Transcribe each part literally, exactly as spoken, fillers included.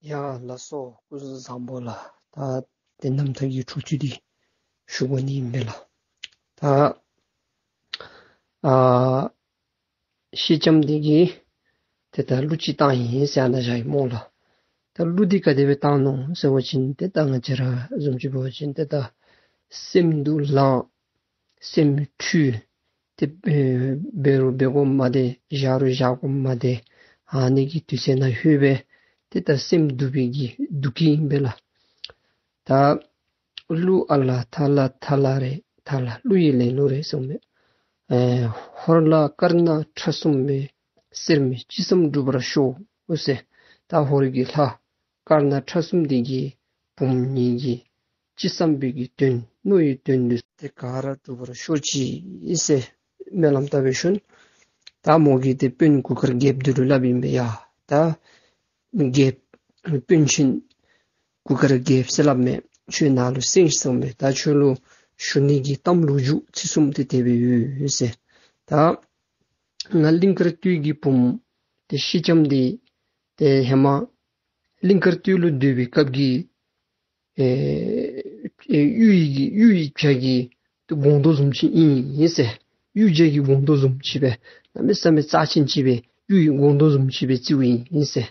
ཡ་ལགས་སོ། སྐུ་གཟུགས་བཟང་པོ་ལགས། ད་དེ་རྣམ་ཐར་གྱི་འཕྲོ་མཐུད་དེ་ཞུ་དགོ་ནི་ཨིན་པས་ལགས། ད་ཨ་སེང་ལྕམ་འདི་གིས་ཏེ་ད་གླུ་ཅིག་བཏང་ཡི་ཟེར་ཨ་ནཱ་བཞག་ཡི་སྨོ་ལགས། ད་གླུ་འདི་ག་དེ་སྦེ་བཏང་ནུག་ཟེར་བ་ཅིན་ཏེ་ད་ང་བཅས་ར་བཟུམ་ཅིག་འབད་བ་ཅིན་ཏེ་ད་སེམས་སྡུག་ལངས་སེམས་འཁྲུལ་ཏེ་ཨེ་འབད་རུང་འབད་དགོཔ་མ་བདེ་བཞག་རུང་བཞག་དགོཔ་མ་བདེ་ཨ་ནི་གི་དུས་ཚོད་ནང་ལྷོད་སྦེ་ཏེ་ད་སེམས་སྡུག་པའི་གི་སྡུག་གི་ཨིན་པས་ལགས། ད་གླུ་ཨ་ལ་ཐ་ལ་ཐ་ལ་རེད། ཐ་ལ་གླུ་ཡི་ལེན་ལུགས་རེད་གསུངས་མས། ཨེ་ཧོར་ལ་དཀར་ནག་ཁྲ་གསུམ་པའི་གསེར་མའི་ཅི་བསམ་འགྲུབ་པར་ཤོག་ཟེར། ད་ཧོར་གྱི་ལྷ་དཀར་ནག་ཁྲ་གསུམ་འདི་གིས་བུམོ་ངེ་གི་ཅི་བསམ་པའི་གི་དོན་མནོ་བའི་དོན་འདི་ཏེ་ག་ར་འགྲུབ་པར་ཤོག་ཅིག་ཟེར་སྨོན་ལམ་བཏབ་པའི་ཤུལ་ད་མོ་གིས་ཏེ་དཔོན་གུར་དཀར་རྒྱལཔོ་འདི་ལུ་སླབ་ཨིན་པས། ཡ་ད་རྒྱལཔོ་དཔོན་ཆེན་གུར་དཀར་རྒྱལཔོ་ཟེར་སླབ་མས། ཁྱོད་ནཱ་ལུ་གསན་ཤིག་ཟེར་མས། ད་ཁྱོད་ལུ་ཞུ་ནི་གི་གཏམ་ལོ་རྒྱུས་ཚིག་གསུམ་ཏེ་དེ་སྦེ་ཡོད་ཟེར། ད་ང་གླིང་དཀར་སྟོད་ཀྱི་བུམོ་ཏེ་སེང་ལྕམ་འདི་ཏེ་ཧེ་མ་གླིང་དཀར་སྟོད་ལུ་སྡོད་པའི་སྐབས་ཀྱི་ཨེ་ཨེ་གཡུ་ཡི་གི་གཡུ་ཡི་བྱ་གི་ཏེ་སྒོང་རྡོག་བཟུམ་ཅིག་ཨིན་ཟེར། གཡུ་བྱ་གི་སྒོང་རྡོག་བཟུམ་ཅིག་སྦེ་གནམ་མེད་ས་མེད་རྩ་ཆེན་ཅིག་སྦེ་གཡུ་ཡི་སྒོང་རྡོག་བཟུམ་ཅིག་སྦེ་བརྩིཝ་ཨིན་ཟེར།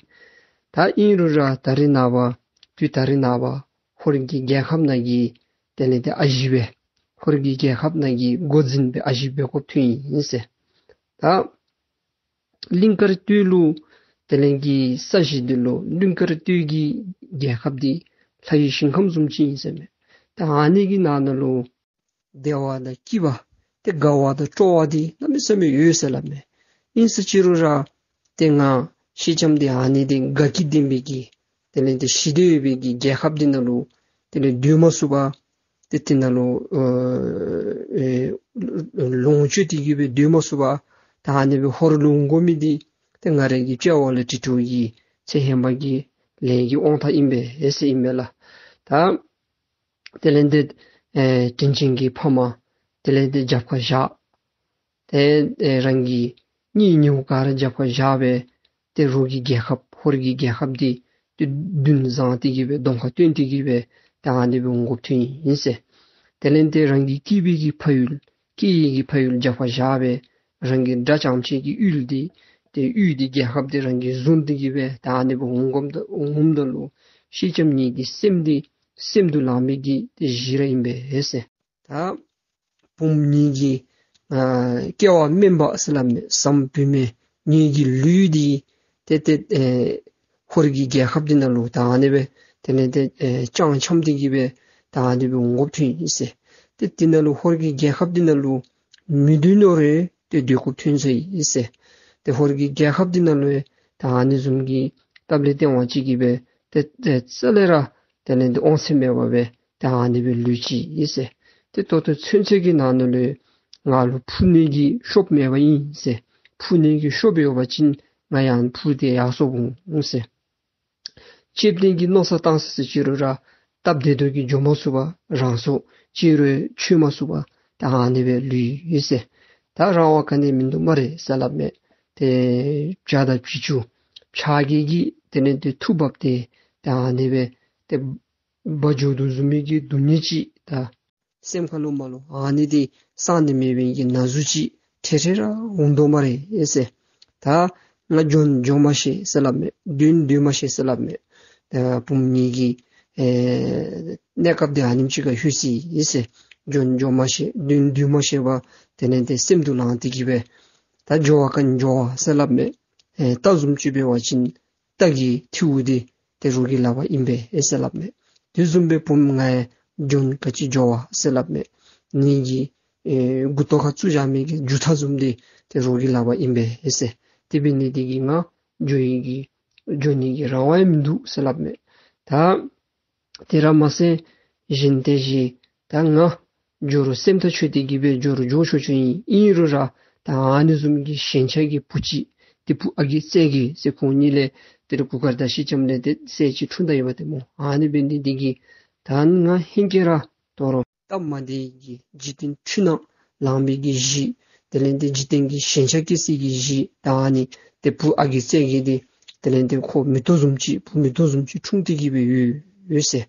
ད་ཨིན་རུང་ར་ད་རེས་ནངས་པ་དུས་ད་རེས་ནངས་པ་ཧོར་གྱི་རྒྱལ་ཁབ་ནང་གི་དེ་ལས་ཏེ་ཨ་ཞེ་སྦེ་ཧོར་གྱི་རྒྱལ་ཁབ་ནང་གི་འགོ་འཛིན་སྦེ་ཨ་ཞེ་སྦེ་འགོ་བཙུགས་ཡི་ཟེར། ད་གླིང་དཀར་སྟོད་ལུ་དེ་ལས་ཀྱི་ས་གཞི་འདི་ལུ་གླིང་དཀར་སྟོད་ཀྱི་རྒྱལ་ཁབ་འདི་ལྷ་ཡི་ཞིང་ཁམས་བཟུམ་ཅིག་ཨིན་ཟེར་མས། ད་ཨ་ནི་གི་ནང་ན་ལུ་བདེ་བ་དང་སྐྱིད་པ་ཏེ་དགའ་བ་དང་སྤྲོ་བ་འདི་གནམ་མེད་ས་མེད་ཡོད་ཟེར་སླབ་མས། ཨིན་ཟེར་ཅི་རུང་ར་ཏེ་ང་སེང་ལྕམ་འདི་ཨ་ནི་འདི་དགའ་སྐྱིད་ལྡན་པའི་གི་དེ་ལས་ཏེ་ཞི་བདེ་ཡོད་པའི་གི་རྒྱལ་ཁབ་འདི་ནང་ལུ་དེ་ལས་སྡོད་མ་ཚུགས་པར་ཏེ་དེ་ནང་ལུ་ཨེ་ལོངས་སྤྱོད་དེ་གི་སྦེ་སྡོད་མ་ཚུགས་པར་ད་ཨ་ནི་སྦེ་ཧོར་ལུ་འོང་དགོ་མི་འདི་ཏེ་ང་རའི་གི་དཔྱལ་བ་ལ་བྲིས་འདུག་གི་ཚེ་ཧེ་མ་གི་ལས་ཀྱི་དབང་ཐང་ཨིན་པས་ཨེ་ཟེར་ཨིན་མས་ལགས། ད་དེ་ལས་ཏེ་ཨེ་དྲིན་ཅན་གྱི་ཕ་མ་དེ་ལས་ཏེ་རྒྱབ་ཁར་བཞག་ཏེ་ཨེ་རང་གི་གཉེན་ཉེཝ་ག་ར་རྒྱབ་ཁར་བཞག་སྦེ་ཏེ་རོགས་ཀྱི་རྒྱལ་ཁབ་ཧོར་གྱི་རྒྱལ་ཁབ་འདི་ཏེ་མདུན་བཟུང་སྟེ་གི་སྦེ་གདོང་ཁར་སྟོན་ཏེ་གི་སྦེ་ད་ཨ་ནི་སྦེ་འོང་དགོཔ་ཐོན་ཡི་ཟེར། དེ་ལས་ཏེ་རང་གི་སྐྱེས་པའི་གི་ཕ་ཡུལ་སྐྱེས་ཡི་གི་ཕ་ཡུལ་རྒྱབ་ཁར་བཞག་སྦེ་རང་གི་དགྲ་དམ་ཅན་གྱི་ཡུལ་འདི་ཏེ་ཡུལ་འདི་རྒྱལ་ཁབ་འདི་རང་གིས་བཟུང་སྟེ་གི་སྦེ་ད་ཨ་ནི་སྦེ་འོང་དགོཔ་ད་འོངམ་ད་ལུ་སེང་ལྕམ་ངེ་གི་སེམས་འདི་སེམས་སྡུག་ལངས་མི་གི་ཏེ་གཞི་ར་ཨིན་པས་ཟེར། ད་བུམོ་ངེ་གི་ཨ་སྐྱེ་བ་དམན་པ་ཟེར་སླབ་མས། ཟམ་བུད་མེད་ངེ་གི་ལུས་འདི་ཏེ་ཏེ་ཨེ་ཧོར་གྱི་རྒྱལ་ཁབ་འདི་ནང་ལུ་ད་ཨ་ནི་སྦེ་དེ་ལས་ཏེ་ཨེ་ཅང་འཁྱམས་ཏེ་གི་སྦེ་ད་ཨ་ནི་སྦེ་འོང་དགོཔ་ཐོན་ཡི་ཟེར། ཏེ་དེ་ནང་ལུ་ཧོར་གྱི་རྒྱལ་ཁབ་འདི་ནང་ལུ་མི་སྡོད་ནོ་རེ་ཏེ་སྡོད་དགོཔ་ཐོན་སོ་ཡི་ཟེར། ཏེ་ཧོར་གྱི་རྒྱལ་ཁབ་འདི་ནང་ལུ་ད་ཨ་ནི་བཟུམ་གྱི་སྟབས་ལེགས་སྟེས་དབང་ཅིག་གིས་སྦེ་ཏེ་ཏེ་རྩ་ལས་ར་དེ་ལས་ཏེ་དབང་ཚད་མེད་པར་སྦེ་ད་ཨ་ནི་སྦེ་ལུས་ཅི་ཨིན་ཟེར། ཏེ་ད་ལྟོ་ཚུན་ཚོད་ཀྱི་ནང་ན་ལུ་ང་ལུ་འཕུར་ནི་གི་ཤོབ་མེད་པ་ཨིན་ཟེར། འཕུར་ནི་གི་ཤོབ་ཡོད་པ་ཅིན་ང་ཡང་འཕུར་ཏེ་ཡར་སོང་འོང་ཟེར། ལྕེབ་ལྡན་གྱི་མནོ་བསམ་བཏང་ཟེར་ཟེར་ཅི་རུང་ར་སྟབས་བདེ་ཏོག་གིས་འགྱོ་མ་ཚུགས་པར་རང་སྲོག་ཅི་རུང་འཆོལ་མ་ཚུགས་པར་ད་ཨ་ནི་སྦེ་ལུས་ཡི་ཟེར། ད་རང་དབང་ག་ནི་མིན་འདུག་སྨ་རེ་ཟེར་སླབ་མས། ཏེ་བྱ་དང་བྱི་ཅུང་ཕྱག་གི་གི་དེ་ལས་ཏེ་མཐུ་འབབ་སྟེ་ད་ཨ་ནི་སྦེ་ཏེ་འབག་འགྱོ་དོ་བཟུམ་མའི་གི་སྡུག་བསྔལ་ཅིག་ད་སེམས་ཁ་ལུ་མ་ལུ་ཨ་ནི་འདི་གསང་ནི་མེད་པའི་གི་ན་ཟུག་ཅིག་ཐེ་ཐེ་ར་འོང་དོ་སྨ་རེ་ཨེ་ཟེར། ད་ང་འགྱོ་ན་འགྱོ་མ་ཤེས་ཟེར་སླབ་མས། སྡོད་ན་སྡོད་མ་ཤེས་ཟེར་སླབ་མས། ད་བུམོ་ངེ་གི་ཨེ་གནས་སྐབས་འདི་ཨ་ནེམ་ཅིག་ཁར་ལྷོད་ཅི་ཨིན་ཟེར། འགྱོ་ན་འགྱོ་མ་ཤེས་སྡོད་ན་སྡོད་མ་ཤེས་པར་དེ་ལས་ཏེ་སེམས་སྡུག་ལངས་ཏེ་གི་སྦེ་ད་འགྱོ་བ་ག་ནི་འགྱོ་བ་ཟེར་སླབ་མས། ཨེ་རྟ་བཟུམ་ཅིག་འབད་བ་ཅིན་རྟ་གི་ཐིའུ་འདི་ཏེ་རོགས་ཀྱི་ལག་པར་ཨིན་པས་ཨེ་ཟེར་སླབ་མས། དེ་བཟུམ་སྦེ་བུམོ་ང་ཡང་འགྱོ་ན་ག་ཅི་འགྱོ་བ་ཟེར་སླབ་མས། ངེ་གི་ཨེ་མགུ་ཏོ་ཁར་བཙུགས་བཞག་མི་གི་མཇུག་ཐག་བཟུམ་འདི་ཏེ་རོགས་ཀྱི་ལག་པར་ཨིན་པས་ཨེ་ཟེར། དེ་འབད་ནི་འདི་གིས་ང་འགྱོ་ནི་གི་འགྱོ་ནི་གི་རང་དབང་ཡང་མིན་འདུག་ཟེར་སླབ་མས། ད་དེ་ར་མ་ཚད་གཞན་ཏེ་གཞན་ད་ང་འགྱོ་རུང་སེམས་ཐག་ཆོད་དེ་གི་སྦེ་འགྱོ་རུང་འགྱོ་ཆོག་ཆོག་ཨིན། ཨིན་རུང་ར་ད་ཨ་ནི་བཟུམ་གྱི་ཞེན་ཆགས་ཀྱི་བུ་ཅིག་ཏེ་བུ་ཨ་རྒས་རྩེ་རྒས་ཟེར་ཁོང་གཉིས་ལས་ཏེ་ར་གུར་དཀར་དང་སེང་ལྕམ་ལས་ཏེ་སྲས་ཅིག་འཁྲུངས་ད་ཡོདཔ་ཏེ་སྨོ། ཨ་ནི་འབད་ནི་འདི་གིས་ད་ང་ཧེང་སྐལ་ར་དོ་རུང་སྟབས་མ་བདེ་གི་འཇིག་རྟེན་འཁྲུལ་སྣང་ལངས་པའི་གི་གཞི་དེ་ལས་ཏེ་འཇིག་རྟེན་གྱི་ཞེན་ཆགས་སྐྱེ་སའི་གི་གཞི་ད་ཨ་ནི་ཏེ་བུ་ཨ་རྒས་རྩེ་རྒས་འདི་ དེ་ལས་ཏེ་ཁོ་མེ་ཏོག་བཟུམ་ཅིག་བུ་མེ་ཏོག་བཟུམ་ཅིག་འཁྲུངས་ཏེ་གི་སྦེ་ཡོད་ཡོད་ཟེར།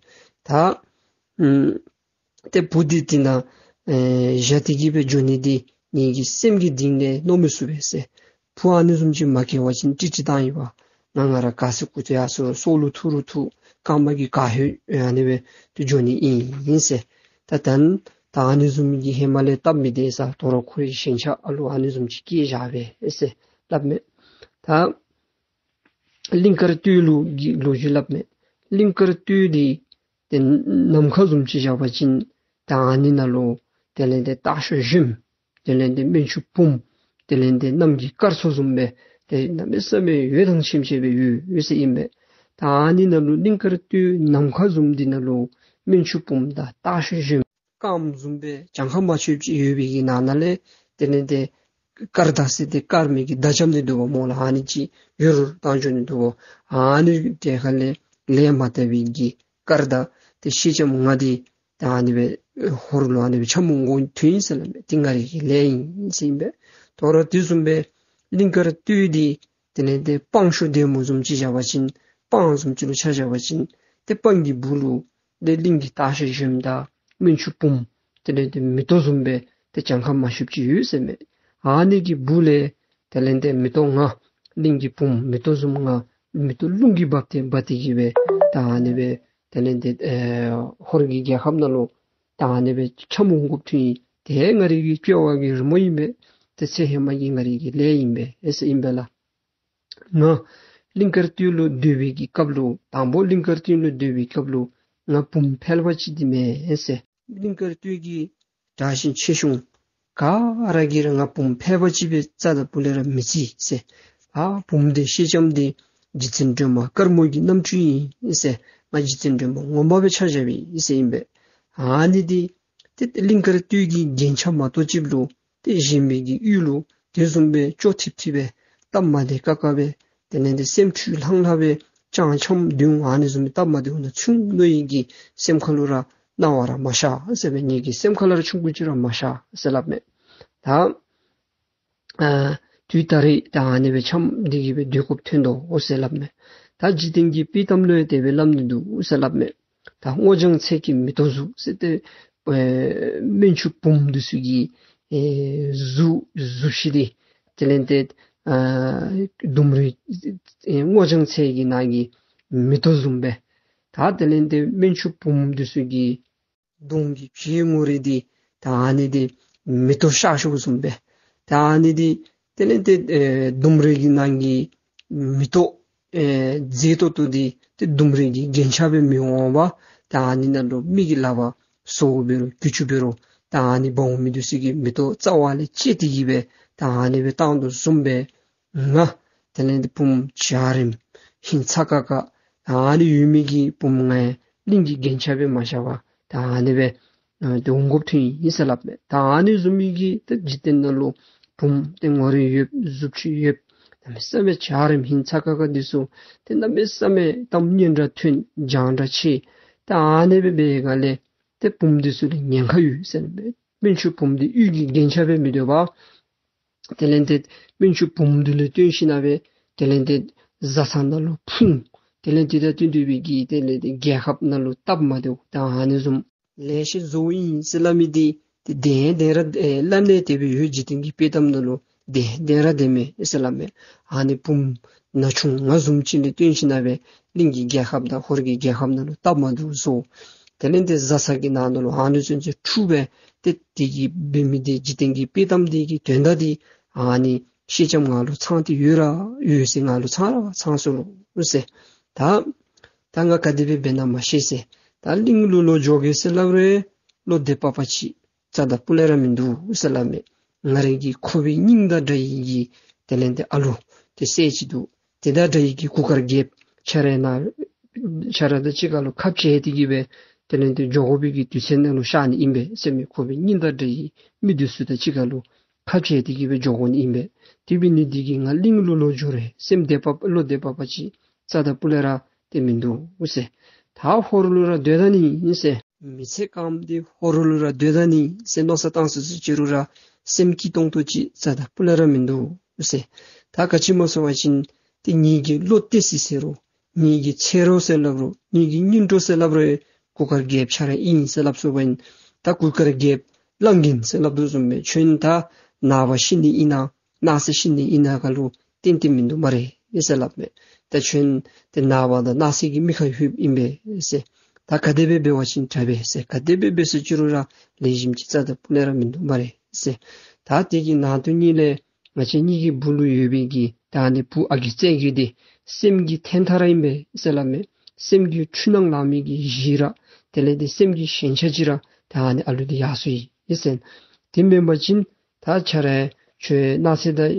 ད་ཨམ་ཏེ་བུ་འདི་དེ་ནང་ཨེ་བཞག་སྟེ་གི་སྦེ་འགྱོ་ནི་འདི་ངེ་གི་སེམས་ཀྱི་གཏིང་ལས་མནོ་མི་ཚུགས་པས་ཟེར། བུ་ཨ་ནི་བཟུམ་ཅིག་མ་སྐྱེ་བ་ཅིན་ཀྲིག་ཀྲི་བཏང་ཡི་བ། ང་ང་ར་དགའ་སུ་ཀུ་ཏེ་ཡར་སོ་སྲོག་ལུ་ཐུག་རུང་ཐུག། རྐངམ་གིས་ག་ཧེ་ཨ་ནི་སྦེ་ཏེ་འགྱོ་ནི་ཨིན་ཟེར། ད་ད་ད་ཨ་ནི་བཟུམ་གྱི་ཧེ་མ་ལས་སྟབས་མི་བདེ་ས་དོ་རུང་ཁོ་རའི་ཞེན་ཆགས་ཨ་ལུ་ཨ་ནི་བཟུམ་ཅིག་སྐྱེས་བཞག་པས་ཟེར་སླབ་མས། ད་གླིང་དཀར་སྟོད་ལུ་གི་ལོ་རྒྱུས་སླབ་མས། གླིང་དཀར་སྟོད་འདི་ཏེ་ནམ་མཁའ་བཟུམ་ཅིག་བཞག་པ་ཅིན་ད་ཨ་ནི་ནང་ལུ་དེ་ལས་ཏེ་སྟག་ཤར་གཞོནམ་དེ་ལས་ཏེ་སྨན་ཆུང་བུམོ་དེ་ལས་ཏེ་གནམ་གྱི་སྐར་ཚོགས་བཟུམ་སྦེ་ཏེ་གནམ་མེད་ས་མེད་འོད་དང་ཆེམ་ཆེམ་སྦེ་ཡོད་ཡོད་ཟེར་ཨིན་པས། ད་ཨ་ནི་ནང་ལུ་གླིང་དཀར་སྟོད་ནམ་མཁའ་བཟུམ་འདི་ནང་ལུ་སྨན་ཆུང་བུམོ་དང་སྟག་ཤར་གཞོནམ་རྐངམ་བཟུམ་སྦེ་གྱངས་ཁ་མ་ཆོདཔ་ཅིག་ཡོད་པའི་གི་ནང་ན་ལས་དེ་ལས་ཏེ་དཀར་མདའ་ཟེར་ཏེ་དཀར་མོའི་གི་མདའ་རྐྱབ་ནི་འདུག་པ་སྨོ་ལགས། ཨ་ནི་ཅིག་ཡུར་བཏང་འགྱོ་ནི་འདུག་པ། ཨ་ནི་དེ་ཁ་ལས་ལས་མ་དག་པའི་གི་དཀར་མདའ་དེ་སེང་ལྕམ་ང་འདི་ད་ཨ་ནི་སྦེ་ཧོར་ལུ་ཨ་ནི་སྦེ་འཕྱག་མུ་འགོ་ཐོན་ཡི་ཟེར་སླབ་མས། དེ་ང་རའི་གི་ལས་ཨིན་ཟེར་ཨིན་པས། དོ་རུང་དེ་བཟུམ་སྦེ་གླིང་དཀར་སྟོད་འདི་དེ་ལས་ཏེ་སྤང་ཤོ་ལྡེ་མོ་བཟུམ་ཅིག་བཞག་པ་ཅིན་སྤང་བཟུམ་ཅིག་ལུ་ཆ་བཞག་པ་ཅིན་ཏེ་སྤང་གི་སྦུག་ལུ་ཏེ་གླིང་གི་སྟག་ཤར་གཞོནམ་དང་སྨན་ཆུང་བུམོ་དེ་ལས་ཏེ་མེ་ཏོག་བཟུམ་སྦེ་ཏེ་གྱངས་ཁ་མ་ཆོདཔ་ཅིག་ཡོད་ཟེར་མས། ཨ་ནི་གི་སྦུག་ལས་དེ་ལས་ཏེ་མེ་ཏོག་ལྔ་གླིང་གི་བུམོ་མེ་ཏོག་བཟུམ་ལྔ་མེ་ཏོག་རླུང་གིས་འབག་སྟེ་འབག་སྟེ་གི་སྦེ་ད་ཨ་ནི་སྦེ་དེ་ལས་ཏེ་ཨེ་ཧོར་གྱི་རྒྱལ་ཁབ་ནང་ལུ་ད་ཨ་ནི་སྦེ་འཕྱག་མུ་འགོ་ཐོན་ཡི། དེ་ང་རའི་གི་སྐྱེ་བ་གི་རི་མོ་ཨིན་པས། ཏེ་ཚེ་ཧེ་མ་གི་ང་རའི་གི་ལས་ཨིན་པས་ཨེ་ཟེར་ཨིན་པས་ལགས། ང་གླིང་དཀར་སྟོད་ལུ་སྡོད་པའི་གི་སྐབས་ལུ་དང་པོ་གླིང་དཀར་སྟོད་ལུ་སྡོད་པའི་སྐབས་ལུ་ང་བུམོ་ཕལ་པ་ཅིག་འདི་མས་ཟེར། གླིང་དཀར་སྟོད་ཀྱི་དྲག་ཞན་ཆེ་ཆུང་ག་ར་གིས་ར་ང་བུམོ་ཕལ་པ་ཅིག་སྦེ་རྩ་དང་སྤུ་ལས་ར་མི་རྩི་ཟེར། ཨ་བུམོ་འདི་སེང་ལྕམ་འདི་རྗེ་བཙུན་སྒྲོལ་མ་དཀར་མོ་གི་རྣམ་སྤྲུལ་ཨིན་ཟེར། ང་རྗེ་བཙུན་སྒྲོལ་མ་ངོ་མ་སྦེ་ཆ་བཞག་པའི་ཨིན་ཟེར་ཨིན་པས། ཨ་ནི་འདི་ཏེ་གླིང་དཀར་སྟོད་ཀྱི་རྒྱན་ཆ་མ་གཏོགས་ཅིག་ལུ་ཏེ་གཞན་མི་གི་ཡུལ་ལུ་དེ་བཟུམ་སྦེ་སྐྱོ་ཐིབ་ཐིབ་སྦེ་སྟབས་མ་བདེ་ཁག་ཁ་སྦེ་དེ་ལས་ཏེ་སེམས་འཁྲུལ་ལྷང་ལྷང་སྦེ་ཅང་འཆམ་མདུན་ཨ་ནི་བཟུམ་སྦེ་སྟབས་མ་བདེཝ་ནང་ཚུད་མནོ་ཡི་གི་སེམས་ཁ་ལུ་ར་སྣང་བ་ར་མ་ཤར་ཟེར་སྦེ་ངེ་གི་སེམས་ཁ་ལུ་ར་ཆུང་ཀུ་ཅིག་ར་མ་ཤར་ཟེར་སླབ་མས། ད་ཨ་དུས་ད་རེས་ད་ཨ་ནི་སྦེ་འཆམ་སྟེ་གི་སྦེ་སྡོད་དགོཔ་ཐོན་དོ་ཟེར་སླབ་མས། ད་འཇིག་རྟེན་གྱི་དཔྱེ་གཏམ་ལུ་ཡང་དེ་སྦེ་སླབ་ནི་འདུག་ཟེར་སླབ་མས། ད་སྔོ་ལྗང་ཚལ་གྱི་མེ་ཏོག་གཟུགས་ཟེར་ཏེ་ཨེ་སྨན་ཆུང་བུམོ་འདི་ཚུ་གི་ཨེ་གཟུགས་གཟུགས་གཞི་འདི་དེ་ལས་ཏེ་ཨ་ལྡུམ་རའི་ཨེ་སྔོ་ལྗང་ཚལ་གྱི་ནང་གི་མེ་ཏོག་བཟུམ་སྦེ། ད་དེ་ལས་ཏེ་སྨན་ཆུང་བུམོ་འདི་ཚུ་གི་གདོང་གི་བྱད་ངོ་རིས་འདི་ད་ཨ་ནི་འདི་མེ་ཏོག་ཤར་ཤོག་བཟུམ་སྦེ། ད་ཨ་ནི་འདི་དེ་ལས་ཏེ་ཨེ་ལྡུམ་རའི་གི་ནང་གི་མེ་ཏོག་ཨེ་མཛེས་ཏོག་ཏོ་འདི་ཏེ་ལྡུམ་རའི་གི་རྒྱན་ཆ་སྦེ་མི་འོང་བར་ད་ཨ་ནི་ནང་ལུ་མི་གི་ལག་པར་སོར་འབད་རུང་གྱི་ཅུ་འབད་རུང་ད་ཨ་ནི་འབག་འོང་མི་འདི་ཚུ་གིས་མེ་ཏོག་རྩ་བ་ལས་བཅད་དེ་གི་སྦེ་ད་ཨ་ནི་སྦེ་བཏང་དོ་བཟུམ་སྦེ་ང་དེ་ལས་ཏེ་བུམོ་འཇའ་རིསམོ་ཧིང་ཚ་ཁ་ཁ་ཨ་ནི་ཡོད་མི་གི་བུམོ་ང་ཡང་གླིང་གི་རྒྱན་ཆ་སྦེ་མ་བཞག་པར་ད་ཨ་ནི་སྦེ་ཨ་ཏེ་འོང་དགོཔ་ཐོན་ཡི་ཟེར་སླབ་མས། ད་ཨ་ནི་བཟུམ་མའི་གི་ཏེ་འཇིག་རྟེན་ནང་ལུ་བུམོ་ཏེ་ངོ་རིས་ཡོདཔ་གཟུགས་བྱད་ཡོདཔ་གནམ་མེད་ས་མེད་འཇའ་རིསམོ་ཧིང་ཚ་ཁ་ཁ་འདི་ཚུ་ཏེ་གནམ་མེད་ས་མེད་གཏམ་སྙན་གྲགས་ཐོན་འཇང་གྲགས་ཆེ། ད་ཨ་ནི་སྦེ་འབད་སྒང་ལས་ཏེ་བུམོ་འདི་ཚུ་ལུ་ཉེན་ཁ་ཡོད་ཟེར་མས། སྨན་ཆུང་བུམོ་འདི་གཡུས་ཀྱི་རྒྱན་ཆ་སྦེ་མི་སྡོད་པར་དེ་ལས་ཏེ་སྨན་ཆུང་བུམོ་འདི་ལུ་བརྟེན་ཞིན་ན་སྦེ་དེ་ལས་ཏེ་བཟའ་ཚང་ནང་ལུ་ཕུང་། དེ་ལས་ཏེ་ད་བརྟེན་ཏེ་སྦེ་གི་དེ་ལས་ཏེ་རྒྱལ་ཁབ་ནང་ལུ་སྟབས་མ་བདེཝ་ད་ཨ་ནི་བཟུམ་ལེ་ཤ་བཟོཝ་ཨིན་ཟེར་སླབ་མི་འདི་ཏེ་བདེན་བདེན་ར་ཨེ་སླབ་ནི་དེ་སྦེ་ཡོད། འཇིག་རྟེན་གྱི་དཔྱེ་གཏམ་ནང་ལུ་བདེན་བདེན་ར་བདེན་མས་ཟེར་སླབ་མས། ཨ་ནི་བུམོ་ན་ཆུང་ང་བཟུམ་ཅིག་ལུ་བརྟེན་ཞིན་ན་སྦེ་གླིང་གི་རྒྱལ་ཁབ་དང་ཧོར་གྱི་རྒྱལ་ཁབ་ནང་ལུ་སྟབས་མ་བདེཝ་བཟོ། དེ་ལས་ཏེ་བཟའ་ཚང་གི་ནང་ན་ལུ་ཨ་ནི་ཚུན་ཚོད་འཁྲུག་སྦེ་ཏེ་དེ་གིས་འབད་མི་འདི་འཇིག་རྟེན་གྱི་དཔྱེ་གཏམ་འདི་གི་དོན་དག་འདི་ཨ་ནི་སེང་ལྕམ་ང་ལུ་ཚང་སྟེ་ཡོད་ར་ཡོད་ཟེར། ང་ལུ་ཚང་ར་ཚང་སོ་ལོ་ཟེར། ད་ད་ང་ག་དེ་སྦེ་འབད་ན་མ་ཤེས་ཟེར། ད་གླིང་ལུ་ལོག་འགྱོ་གེ་ཟེར་སླབ་རུང་བློ་བདེ་པ་པ་ཅིག་རྩ་དང་སྤུ་ལས་ར་མིན་འདུག་ཟེར་སླབ་མས། ང་རའི་གི་ཁོག་པའི་སྙིང་དང་འདྲ་བའི་གི་དེ་ལས་ཏེ་ཨ་ལོ་དེ་སྲས་ཅིག་འདུག། དེ་དང་འདྲ་བའི་གི་གུར་དཀར་རྒྱལཔོ་ཁྱེད་ར་ནཱ་ཁྱེད་ར་དང་གཅིག་ཁར་ལུ་ཁ་འཕྱལ་ཏེ་གི་སྦེ་དེ་ལས་ཏེ་འགྱོ་དགོ་པའི་གི་དུས་ཚོད་ནང་ལུ་ཤར་ནི་ཨིན་པས་ཟེར་མས། ཁོག་པའི་སྙིང་དང་འདྲ་བའི་མི་འདི་ཚུ་དང་གཅིག་ཁར་ལུ་ཁ་འཕྱལ་ཏེ་གི་སྦེ་འགྱོ་དགོ་ནི་ཨིན་པས། དེ་འབད་ནི་འདི་གིས་ང་གླིང་ལུ་ལོག་འགྱོ་རུང་སེམས་བདེ་པ་བློ་བདེ་པ་པ་ཅིག་རྩ་དང་སྤུ་ལས་ར་ཏེ་མིན་འདུག་ཟེར། ད་ཧོར་ལུ་ར་སྡོད་ད་ནི་ཨིན་ཟེར། མི་ཚེ་གང་འདི་ཧོར་ལུ་ར་སྡོད་ད་ནི་ཟེར་མནོ་བསམ་བཏང་སུ་སུ་ཅིག་རུང་ར་སེམས་སྐྱིད་ཏོང་ཏོ་ཅིག་རྩ་དང་སྤུ་ལས་ར་མིན་འདུག་ཟེར། ད་ག་ཅི་སྨོ་ཟེར་བ་ཅིན་ ཏེ་ངེ་གི་བློ་གཏད་སྲིད་ཟེར་རུང་ངེ་གི་ཚེ་རོགས་ཟེར་སླབ་རུང་ངེ་གི་གཉེན་གྲོགས་ཟེར་སླབ་རུང་གུར་དཀར་རྒྱལཔོ་ཁྱོད་ར་ཨིན་ཟེར་སླབ་སོ་བ་ཨིན། ད་གུར་དཀར་རྒྱལཔོ་གླང་རྒན་ཟེར་སླབ་དོ་བཟུམ་སྦེ་ཁྱོད་ད་ནངས་པ་ཤི་ནི་ཨིན་ན་གནངས་ཚེ་ཤི་ནི་ཨིན་ན་ག་ལུ་ཏན་ཏན་མིན་འདུག་སྨ་རེ་ཟེར་སླབ་མས། ད་ཁྱོད་ཏེ་ནངས་པ་དང་གནངས་ཚེ་གི་མི་ཁར་ལྷོདཔ་ཨིན་པས་ཟེར། ད་ག་དེ་སྦེ་འབད་བ་ཅིན་དྲག་པས་ཟེར། ག་དེ་སྦེ་འབད་ཟེར་ཅི་རུང་ར་ལེགས་ཤོམ་ཅིག་རྩ་དང་སྤུ་ལས་ར་མིན་འདུག་སྨ་རེ་ཟེར། ད་དེ་གི་ནང་དོན་ཉིད་ལས་ང་བཅས་གཉིས་ཀྱི་སྦུག་ལུ་ཡོད་པའི་གི་ད་ཨ་ནི་བུ་ཨ་རྒས་རྩེ་རྒས་འདི་སེམས་ཀྱི་ཐད་མཐའ་ར་ཨིན་པས་ཟེར་སླབ་མས། སེམས་ཀྱི་འཁྲུལ་སྣང་ལང་མི་གི་གཞི་ར་དེ་ལས་ཏེ་སེམས་ཀྱི་ཞེན་ཆགས་ཅིག་ར་ད་ཨ་ནི་ཨ་ལུ་འདི་ཡར་སོ་ཡི་ཟེར། དེ་མེན་པ་ཅིན་ད་ཁྱོད་ར་ཁྱོད་གནངས་ཚེ་དང་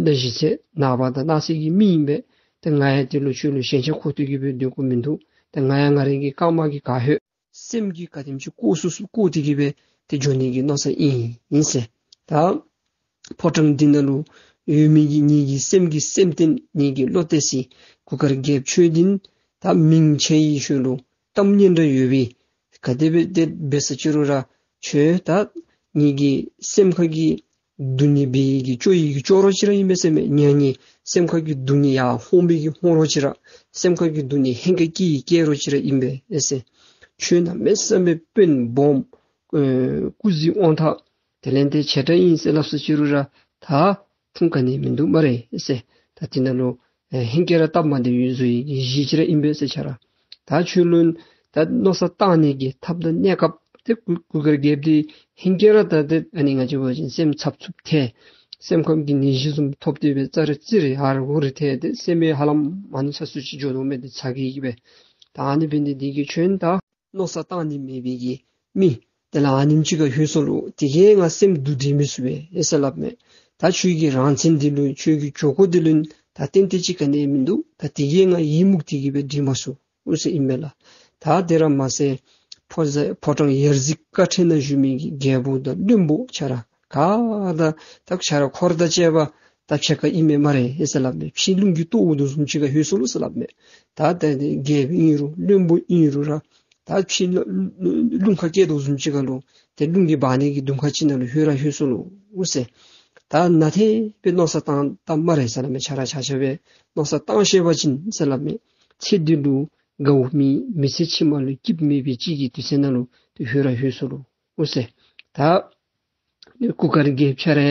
གཞེས་གནངས་པ་དང་གནངས་ཚེ་གི་མི་ཨིན་པས། ད་ང་ཡང་དེ་ལུ་ཁྱོད་ལུ་ཞེན་ཆགས་འཁོར་ཏེ་གི་སྦེ་སྡོད་དགོཔ་མིན་འདུག། ད་ང་ཡང་ང་རའི་གི་རྐངམ་གིས་ག་ལྷོད། སེམས་ཀྱིས་ག་དེམ་ཅིག་བཀོག་ཚུགས་ཚུགས་བཀོག་སྟེ་གི་སྦེ་ཏེ་འགྱོ་ནི་གི་མནོ་བསམ་ཨིན་ཨིན་ཟེར། ད་ཕོ་བྲང་འདི་ནང་ལུ་ཡོད་མི་གི་ངེ་གི་སེམས་ཀྱི་སེམས་རྟེན་ངེ་གི་བློ་གཏད་སྲིད་གུར་དཀར་རྒྱལཔོ་ཁྱོད་འདི་ད་མིང་ཆེ་ཡི་ཤུལ་ལུ་གཏམ་སྙན་གྲགས་ཡོད་པའི་ག་དེ་སྦེ་དེ་འབད་ཟེར་ཅི་རུང་ར་ཁྱོད་ད་ངེ་གི་སེམས་ཁ་གི་སྡུག་བསྔལ་འབད་ཡི་གི་སྐྱོ་ཡི་གི་སྐྱོ་རོགས་ཅིག་ར་ཨིན་པས་ཟེར་མས། ཉ་ཉེ་སེམས་ཁ་གི་སྡུག་བསྔལ་ཡར་ཧོང་བའི་གི་ཧོང་རོགས་ཅིག་ར་སེམས་ཁ་གི་སྡུག་བསྔལ་ཧེང་སྐལ་སྐྱེ་ཡི་སྐྱེ་རོགས་ཅིག་ར་ཨིན་པས་ཟེར། ཁྱོད་གནམ་མེད་ས་མེད་དཔོན་སྦོམ་ཨེ་སྐུ་གཟི་དབང་ཐང་དེ་ལས་ཏེ་ཆེ་དྲགས་ཨིན་ཟེར་སླབ་ཟེར་ཅི་རུང་ར་ད་ཁུངས་ག་ནི་མིན་འདུག་སྨ་རེ་ཟེར། ད་དེ་ནང་ལུ་ཨེ་ཧེང་སྐལ་ར་སྟབས་མ་བདེ་བའི་བཟོ་ཡི་གི་གཞི་ཅིག་ར་ཨིན་པས་ཟེར་ཁྱོད་ར། ད་ཁྱོད་ལུ་ད་མནོ་བསམ་བཏང་ནི་གི་ཐབས་དང་གནས་སྐབས་དེ་གུར་གུར་དཀར་རྒྱལཔོ་འདི་ཧེང་སྐལ་ར་ད་དེ་ཨ་ནི་ང་བཅས་འབད་བ་ཅིན་སེམས་འཚབ་འཚུབ་ཐལ། སེམས་ཁམས་ཀྱི་ནད་གཞི་བཟུམ་ཐོབ་སྟེ་སྦེ་ཙ་རི་ཙི་རི་ཧ་རི་ཧུ་རི་ཐལ་ཏེ་སེམས་ཡང་ཧ་ལམ་ཨ་ནི་ས་སུ་ཅིག་འགྱོ་དོ་མས་ཏེ་ཚ་གི་གི་སྦེ། ད་ཨ་ནི་འབད་ནི་འདི་གིས་ཁྱོད་ད་མནོ་བསམ་བཏང་ནི་མེད་པའི་གི་མི་དེ་ལས་ཨ་ནེམ་ཅིག་ཁར་ལྷོད་སོ་ལོ། དེ་གིས་ང་སེམས་སྡུག་འདྲེ་མི་ཚུགས་པས་ཨེ་ཟེར་སླབ་མས། ད་ཁྱོད་ཀྱི་རང་མཚན་འདི་ལུ་ཁྱོད་ཀྱི་གྱོད་ཁོག་འདི་ལུ་ད་ཏན་ཏན་ཅིག་ག་ནི་མིན་འདུག། ད་དེ་གིས་ང་ཡི་མུག་སྟེ་གི་སྦེ་འདྲེ་མ་ཚུགས་ཟེར་ཨིན་མས་ལགས། ད་དེ་ར་མ་ཚད་ཕོ་ཟ་ཕོ་བྲང་ཡ་རྩེ་ཀ་ཕྲེང་ནང་བཞུགས་མི་གི་རྒྱལ་པོ་དང་བློན་པོ་ཁྱོད་ར་ག་ད་ད་ཁྱོད་ར་འཁོར་དང་བཅས་པ་ད་ཕྱེད་ཀ་ཨིན་མས་སྨ་རེ་ཨེ་ཟེར་སླབ་མས། ཕྱི་རླུང་གིས་གཏོར་འོང་དོ་བཟུམ་ཅིག་ཁར་ལྷོད་སོ་ལོ་ཟེར་སླབ་མས། ད་ད་དེ་རྒྱལ་པོ་ཨིན་རུང་བློན་པོ་ཨིན་རུང་ར་ད་ཕྱི་རླུང་ཁ་སྐྱེས་དོ་བཟུམ་ཅིག་ཁར་ལུ་ཏེ་རླུང་གིས་འབག་ནི་གི་དུང་ཁ་ཅིག་ནང་ལུ་ལྷོད་ར་ལྷོད་སོ་ལོ་ཟེར། ད་ནན་ཏན་སྦེ་མནོ་བསམ་བཏང་བཏང་སྨ་རེ་ཟེར་སླབ་མས། ཁྱོད་ར་ཆ་ཁྱབ་སྦེ་མནོ་བསམ་བཏང་ཤེས་པ་ཅིན་ཟེར་སླབ་མས། ཚེ་འདི་ལུ་དགའ་བོ་མེད། མི་ཚེ་ཕྱི་མ་ལུ་སྐྱིདཔ་མེད་པའི་ཅིག་གི་དུས་ཚོད་ནང་ལུ་ཏེ་ལྷོད་ར་ལྷོད་སོ་ལོ་ཟེར། ད་གུར་དཀར་རྒྱལཔོ་ཁྱོད་ར་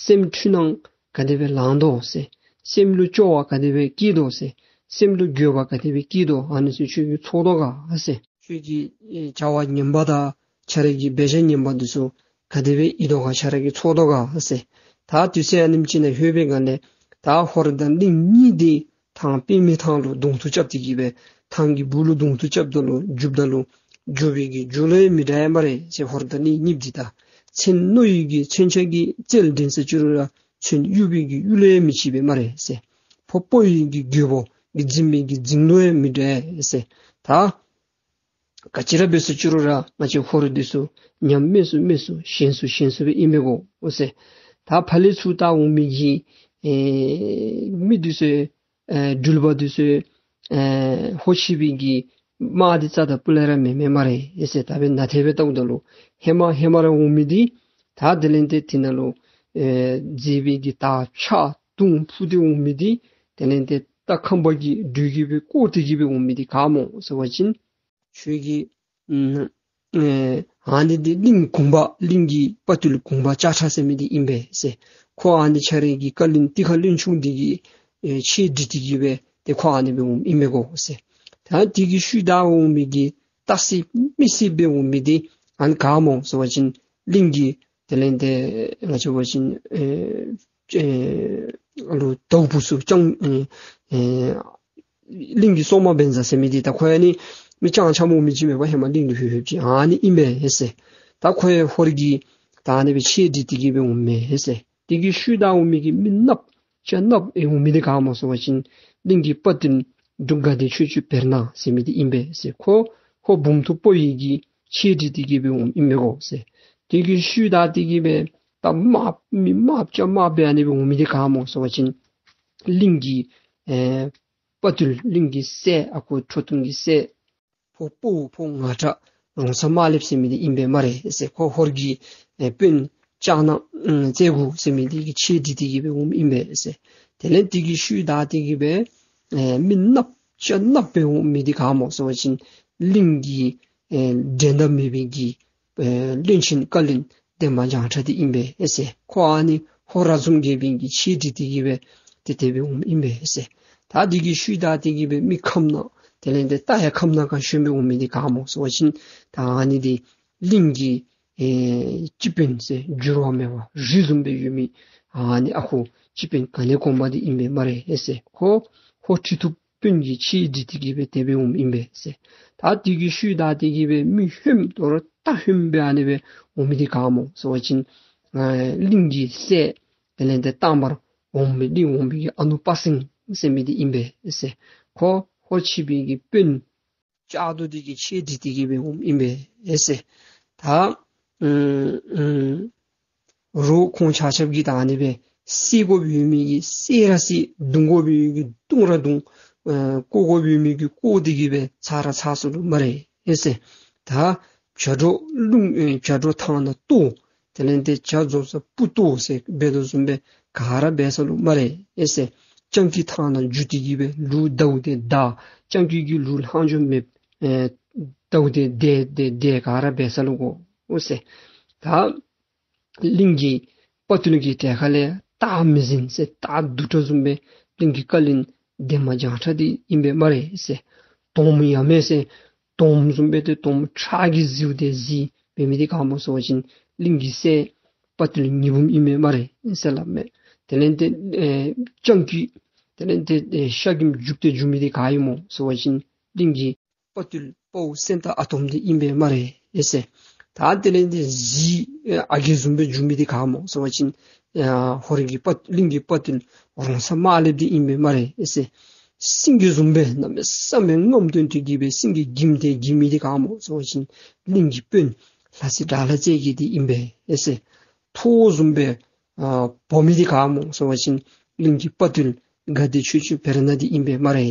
སེམས་འཁྲུལ་སྣང་ག་དེ་སྦེ་ལང་དོ་ཟེར། སེམས་ལུ་སྐྱོ་བ་ག་དེ་སྦེ་སྐྱེ་དོ་ཟེར། སེམས་ལུ་འགྱོད་པ་ག་དེ་སྦེ་སྐྱེ་དོ་ཨ་ནི་ཚུ་ཁྱོད་ཀྱིས་ཚོར་དོ་ག་ཟེར། ཁྱོད་ཀྱི་ཨེ་བྱ་བ་ངན་པ་དང་ཁྱོད་ར་གི་འབད་བཞག་ངན་པ་འདི་ཚུ་ག་དེ་སྦེ་ཡིད་དོ་ག་ཁྱོད་ར་གིས་ཚོར་དོ་ག་ཟེར། ད་དུས་ཚོད་ཨ་ནེམ་ཅིག་ནང་ལྷོད་པའི་སྒང་ལས་ད་ཧོར་དང་གླིང་གཉིས་འདི་ཐང་པདྨའི་ཐང་ལུ་གདོང་ཐུག་རྐྱབ་སྟེ་གི་སྦེ་ཐང་གི་སྦུག་ལུ་གདོང་ཐུག་རྐྱབ་ད་ལུ་རྒྱུགཔ་ད་ལུ་རྒྱུག་པའི་གི་རྒྱུག་ལུགས་ཡང་མི་འདྲ་ཡ་སྨ་རེ་ཟེར། ཧོར་དང་གླིང་གཉིས་འདི་ད་མཚན་རྣོ་ཡི་གི་མཚོན་ཆ་གིས་རྩལ་འགྲན་ཟེར་ཅི་རུང་ར་མཚོན་གཡུག་པའི་གི་གཡུག་ལུགས་ཡང་མི་གཅིག་པས་སྨ་རེ་ཟེར། ཕོ་དཔའ་བོའི་གི་རྒོད་པོ་གིས་འཛིང་བའི་གི་འཛིང་ལུགས་ཡང་མི་འདྲ་ཡ་ཟེར། ད་ག་ཅི་ར་འབད་ཟེར་ཅི་རུང་ར་ང་བཅས་ཧོར་འདི་ཚུ་ཉམས་དམས་སུ་དམས་སུ་ཞན་སུ་ཞན་སུ་སྦེ་ཨིན་མས་གོ་ཟེར། ད་ཕར་ལས་ཚུར་ལྟ་འོང་མི་གི་ཨེ་མི་འདི་ཚུ་ཨེ་འགྲུལ་པ་འདི་ཚུ་ཨེ་ཧོ་ཤེས་པའི་གི་དམག་འདི་རྩ་དང་སྤུ་ལས་ར་མེན་མས་སྨ་རེ་ཟེར། ད་འབདན་ནན་ཏན་སྦེ་བལྟཝ་ད་ལུ་ཧེ་མ་ཧེ་མ་ར་འོང་མི་འདི་ད་དེ་ལས་ཏེ་དེ་ནང་ལུ་ཨེ་མཛེས་པའི་གི་དར་ཕྱར་དུང་འཕུ་སྟེ་འོང་མི་འདི་དེ་ལས་ཏེ་རྟ་ཁམ་པ་གི་སྦྲུལ་གྱིས་སྦེ་བསྐོར་ཏེ་གི་སྦེ་འོང་མི་འདི་ག་སྨོ་ཟེར་བ་ཅིན་ཁྱོད་ཀྱི་ཨ་ཨེ་ཨ་ནི་འདི་གླིང་གུང་པ་གླིང་གི་དཔའ་བརྟུལ་གུང་པ་ལྕགས་ཁྲ་ཟེར་མི་འདི་ཨིན་པས་ཟེར། ཁོ་ཨ་ནི་ཁྱོད་རའི་གི་བཀའ་བློན་ཏི་ཁ་བློན་ཆུང་འདི་གི་ཨེ་ཆས་སྒྲིག་སྟེ་གི་སྦེ་ཏེ་ཁོ་ཨ་ནི་སྦེ་འོངམ་ཨིན་མས་གོ་ཟེར། ད་དེ་གི་ཤུལ་བདའ་འོང་མི་གི་རྟ་སྲིན་མི་སྲིན་སྦེ་འོང་མི་འདི་ཨ་ནི་ག་སྨོ་ཟེར་བ་ཅིན་གླིང་གི་དེ་ལས་ཏེ་ང་བཅས་འབད་བ་ཅིན་ཨེ་ཨེ་ཨ་ལུ་དྭཝ་བུཚ་ཅང་ཨེ་ཨེ་གླིང་གི་སྲོག་དམར་བཛྲ་ཟེར་མི་འདི་ད་ཁོ་ཡང་ནི་མི་སྤྱང་འཁྱམས་འོང་མི་ཅིག་མེན་པར་ཧེ་མ་གླིང་ལུ་ལྷོད་ལྷོདཔ་ཅིག་ཨ་ནི་ཨིན་མས་ཟེར། ད་ཁོ་ཡང་ཧོར་གྱི་ད་ཨ་ནི་སྦེ་ཆས་སྒྲིག་སྟེ་གི་སྦེ་འོངམ་མས་ཟེར། དེ་གི་ཤུལ་བདའ་འོང་མི་གི་མི་གནགཔོ་སྐྱ་གནགཔོ་ཨེ་འོང་མི་འདི་ག་སྨོ་ཟེར་བ་ཅིན་གླིང་གི་དཔའ་བརྟུལ་འབྲུག་དགའ་བདེ་ཆོས་སྐྱོང་བེར་ནག་ཟེར་མི་འདི་ཨིན་པས་ཟེར། ཁོ་ཁོ་འབུམ་ཐུབ་དཔའ་བོའི་གི་ཆས་སྒྲིག་སྟེ་གི་སྦེ་འོངམ་ཨིན་མས་གོ་ཟེར། དེ་གི་ཤུལ་བདའ་སྟེ་གི་སྦེ་ད་དམརཔོ་མི་དམརཔོ་སྐྱ་དམརཔོ་སྦེ་ཨ་ནི་སྦེ་འོང་མི་འདི་ག་སྨོ་ཟེར་བ་ཅིན་གླིང་གི་ཨེ་དཔའ་བརྟུལ་གླིང་གི་སྲས་ཨ་ཁུ་ཁྲོ་ཐུང་གི་སྲས་ཕོ་དཔའ་བོ་ཕོ་ང་དྲག་རོང་ཚ་དམར་ལེབ་ཟེར་མི་འདི་ཨིན་པས་སྨ་རེ་ཟེར། ཁོ་ཧོར་གྱི་ཨེ་དཔོན་ལྕགས་ནག་ཨམ་རྩེ་དགུ་ཟེར་མི་འདི་གི་ཆས་སྒྲིག་སྟེ་གི་སྦེ་འོངམ་ཨིན་པས་ཟེར། དེ་ལས་དེ་གི་ཤུལ་བདའ་སྟེ་གི་སྦེ་ཨེ་མི་གནགཔོ་ཅ་གནགཔོ་སྦེ་འོང་མི་འདི་ག་སྨོ་ཟེར་བ་ཅིན་གླིང་གི་ཨེ་འགྲན་ཟླ་མེད་པའི་གི་ཨེ་བློན་ཆེན་བཀའ་བློན་འདན་མ་བྱང་ཁྲ་འདི་ཨིན་པས་ཟེར། ཁོ་ཨ་ནི་ཧོར་ར་ཟུམ་རྒྱལ་པོའི་གི་ཆས་སྒྲིག་སྟེ་གི་སྦེ་ཏེ་དེ་སྦེ་འོངམ་ཨིན་པས་ཟེར། ད་དེ་གི་ཤུལ་བདའ་སྟེ་གི་སྦེ་མི་ཁམས་ནང་དེ་ལས་ཏེ་རྟ་ཡང་ཁམས་ནང་ག་ཞོན་སྦེ་འོང་མི་འདི་ག་སྨོ་ཟེར་བ་ཅིན་ད་ཨ་ནི་འདི་གླིང་གི་ཨེ་སྤྱི་དཔོན་ཟེར་འགྱུར་བ་མེད་པ་རི་བཟུམ་སྦེ་ཡོད་མི་ཨ་ནི་ཨ་ཁུ་སྤྱི་དཔོན་ག་ནེ་གོང་མ་འདི་ཨིན་པས་སྨ་རེ་ཟེར། ཁོ་ཧོར་ཁྲི་ཐུབ་དཔོན་གྱི་ཆས་སྒྲིག་སྟེ་གི་སྦེ་དེ་སྦེ་འོངམ་ཨིན་པས་ཟེར། ད་དེ་གི་ཤུལ་བདའ་སྟེ་གི་སྦེ་མི་ཧོནམ་དོ་རུང་རྟ་ཧོནམ་སྦེ་ཨ་ནི་སྦེ་འོང་མི་འདི་ག་སྨོ་ཟེར་བ་ཅིན་ཨེ་གླིང་གི་སྲས་དེ་ལས་ཏེ་དང་པར་འོང་མི་གླིང་འོང་མི་གི་ཨ་ནུ་དཔའ་སེང་ཟེར་མི་འདི་ཨིན་པས་ཟེར། ཁོ་ཧོར་ཕྱི་པའི་གི་དཔོན་ལྕགས་རྡོ་འདི་གི་ཆས་སྒྲིག་སྟེ་གི་སྦེ་འོངམ་ཨིན་པས་ཟེར། ད་ཨུམ་ཨུམ་རོགས་ཁོང་ཆ་ཁྱབ་ཀྱིས་ད་ཨ་ནི་སྦེ་བསད་དགོཔ་ཡོད་མི་གི་བསད་ར་བསད། བརྡུང་དགོཔ་ཡོད་མི་གི་བརྡུང་ར་བརྡུང་། ཨེ་བཀོ་དགོཔ་ཡོད་མི་གི་བཀོ་སྟེ་གི་སྦེ་ཚར་ར་ཚར་སོ་ལོ་སྨ་རེ་ཟེར། ད་བྱ་སྒྲོ་རླུང་ཨེ་བྱ་སྒྲོ་ཐང་ནང་གཏོར། དེ་ལས་ཏེ་བྱ་རྫོགས་ས་སྤུ་གཏོར་ཟེར་འབད་དོ་བཟུམ་སྦེ་ག་ར་འབད་སོ་ལོ་སྨ་རེ་ཟེར། སྤྱང་ཀི་ཐང་ནང་འཛུལ་ཏེ་གི་སྦེ་ལུག་ཟླཝ་དེ་བདའ། སྤྱང་ཀི་གི་ལུག་ལྷག་འཕྲོ་མེད་ཨེ་ཟླཝ་དེ་བདའ་བདའ་བདའ་ག་ར་འབད་ས་ལོ་གོ་ཟེར། ད་གླིང་གི་དཔའ་བརྟུལ་གྱི་གྲལ་ཁ་ལས་སྟག་མི་ཟན་ཟེར་སྟག་གདུག་དྲགས་བཟུམ་སྦེ་གླིང་གི་བཀའ་བློན་འདན་མ་བྱང་ཁྲ་འདི་ཨིན་པས་སྨ་རེ་ཟེར། དོམ་ཡ་མེད་ཟེར་དོམ་བཟུམ་སྦེ་ཏེ་དོམ་ཁྲག་གིས་བཟི་སྟེ་བཟི་འབད་མི་འདི་ག་སྨོ་ཟེར་བ་ཅིན་གླིང་གི་སྲས་དཔའ་བརྟུལ་ཉི་འབུམ་ཨིན་པས་སྨ་རེ་ཟེར་སླབ་མས། དེ་ལས་ཏེ་ཨེ་སྤྱང་ཀི་དེ་ལས་ཏེ་ཨེ་ཤ་སྐྱིམ་རྒྱུག་སྟེ་རྒྱུག་མི་འདི་ག་ཨིན་སྨོ་ཟེར་བ་ཅིན་གླིང་གི་དཔའ་བརྟུལ་དཔའ་བོ་སེང་སྟག་ཨ་དོམ་འདི་ཨིན་པས་སྨ་རེ་ཟེར། ད་དེ་ལས་ཏེ་གཟིག་ཨ་རྒས་བཟུམ་སྦེ་རྒྱུག་མི་འདི་ག་སྨོ་ཟེར་བ་ཅིན་ཨ་ཧོར་གྱི་དཔའ་གླིང་གི་དཔའ་བརྟུལ་རོང་ཚ་དམར་ལེབ་འདི་ཨིན་པས་སྨ་རེ་ཟེར། སེང་གེ་བཟུམ་སྦེ་གནམ་མེད་ས་མེད་རྔམ་སྟོན་ཏེ་གི་སྦེ་སེང་གེ་འགྱིམ་སྟེ་འགྱིམ་མི་འདི་ག་སྨོ་ཟེར་བ་ཅིན་གླིང་གི་དཔོན་ལྷ་སྲས་དགྲ་ལྷ་རྩེ་རྒྱལ་འདི་ཨིན་པས་ཟེར། ཐོ་བཟུམ་སྦེ་ཨ་འབོ་མི་འདི་ག་སྨོ་ཟེར་བ་ཅིན་གླིང་གི་དཔའ་བརྟུལ་དགའ་བདེ་ཆོས་སྐྱོང་བེར་ནག་འདི་ཨིན་པས་སྨ་རེ་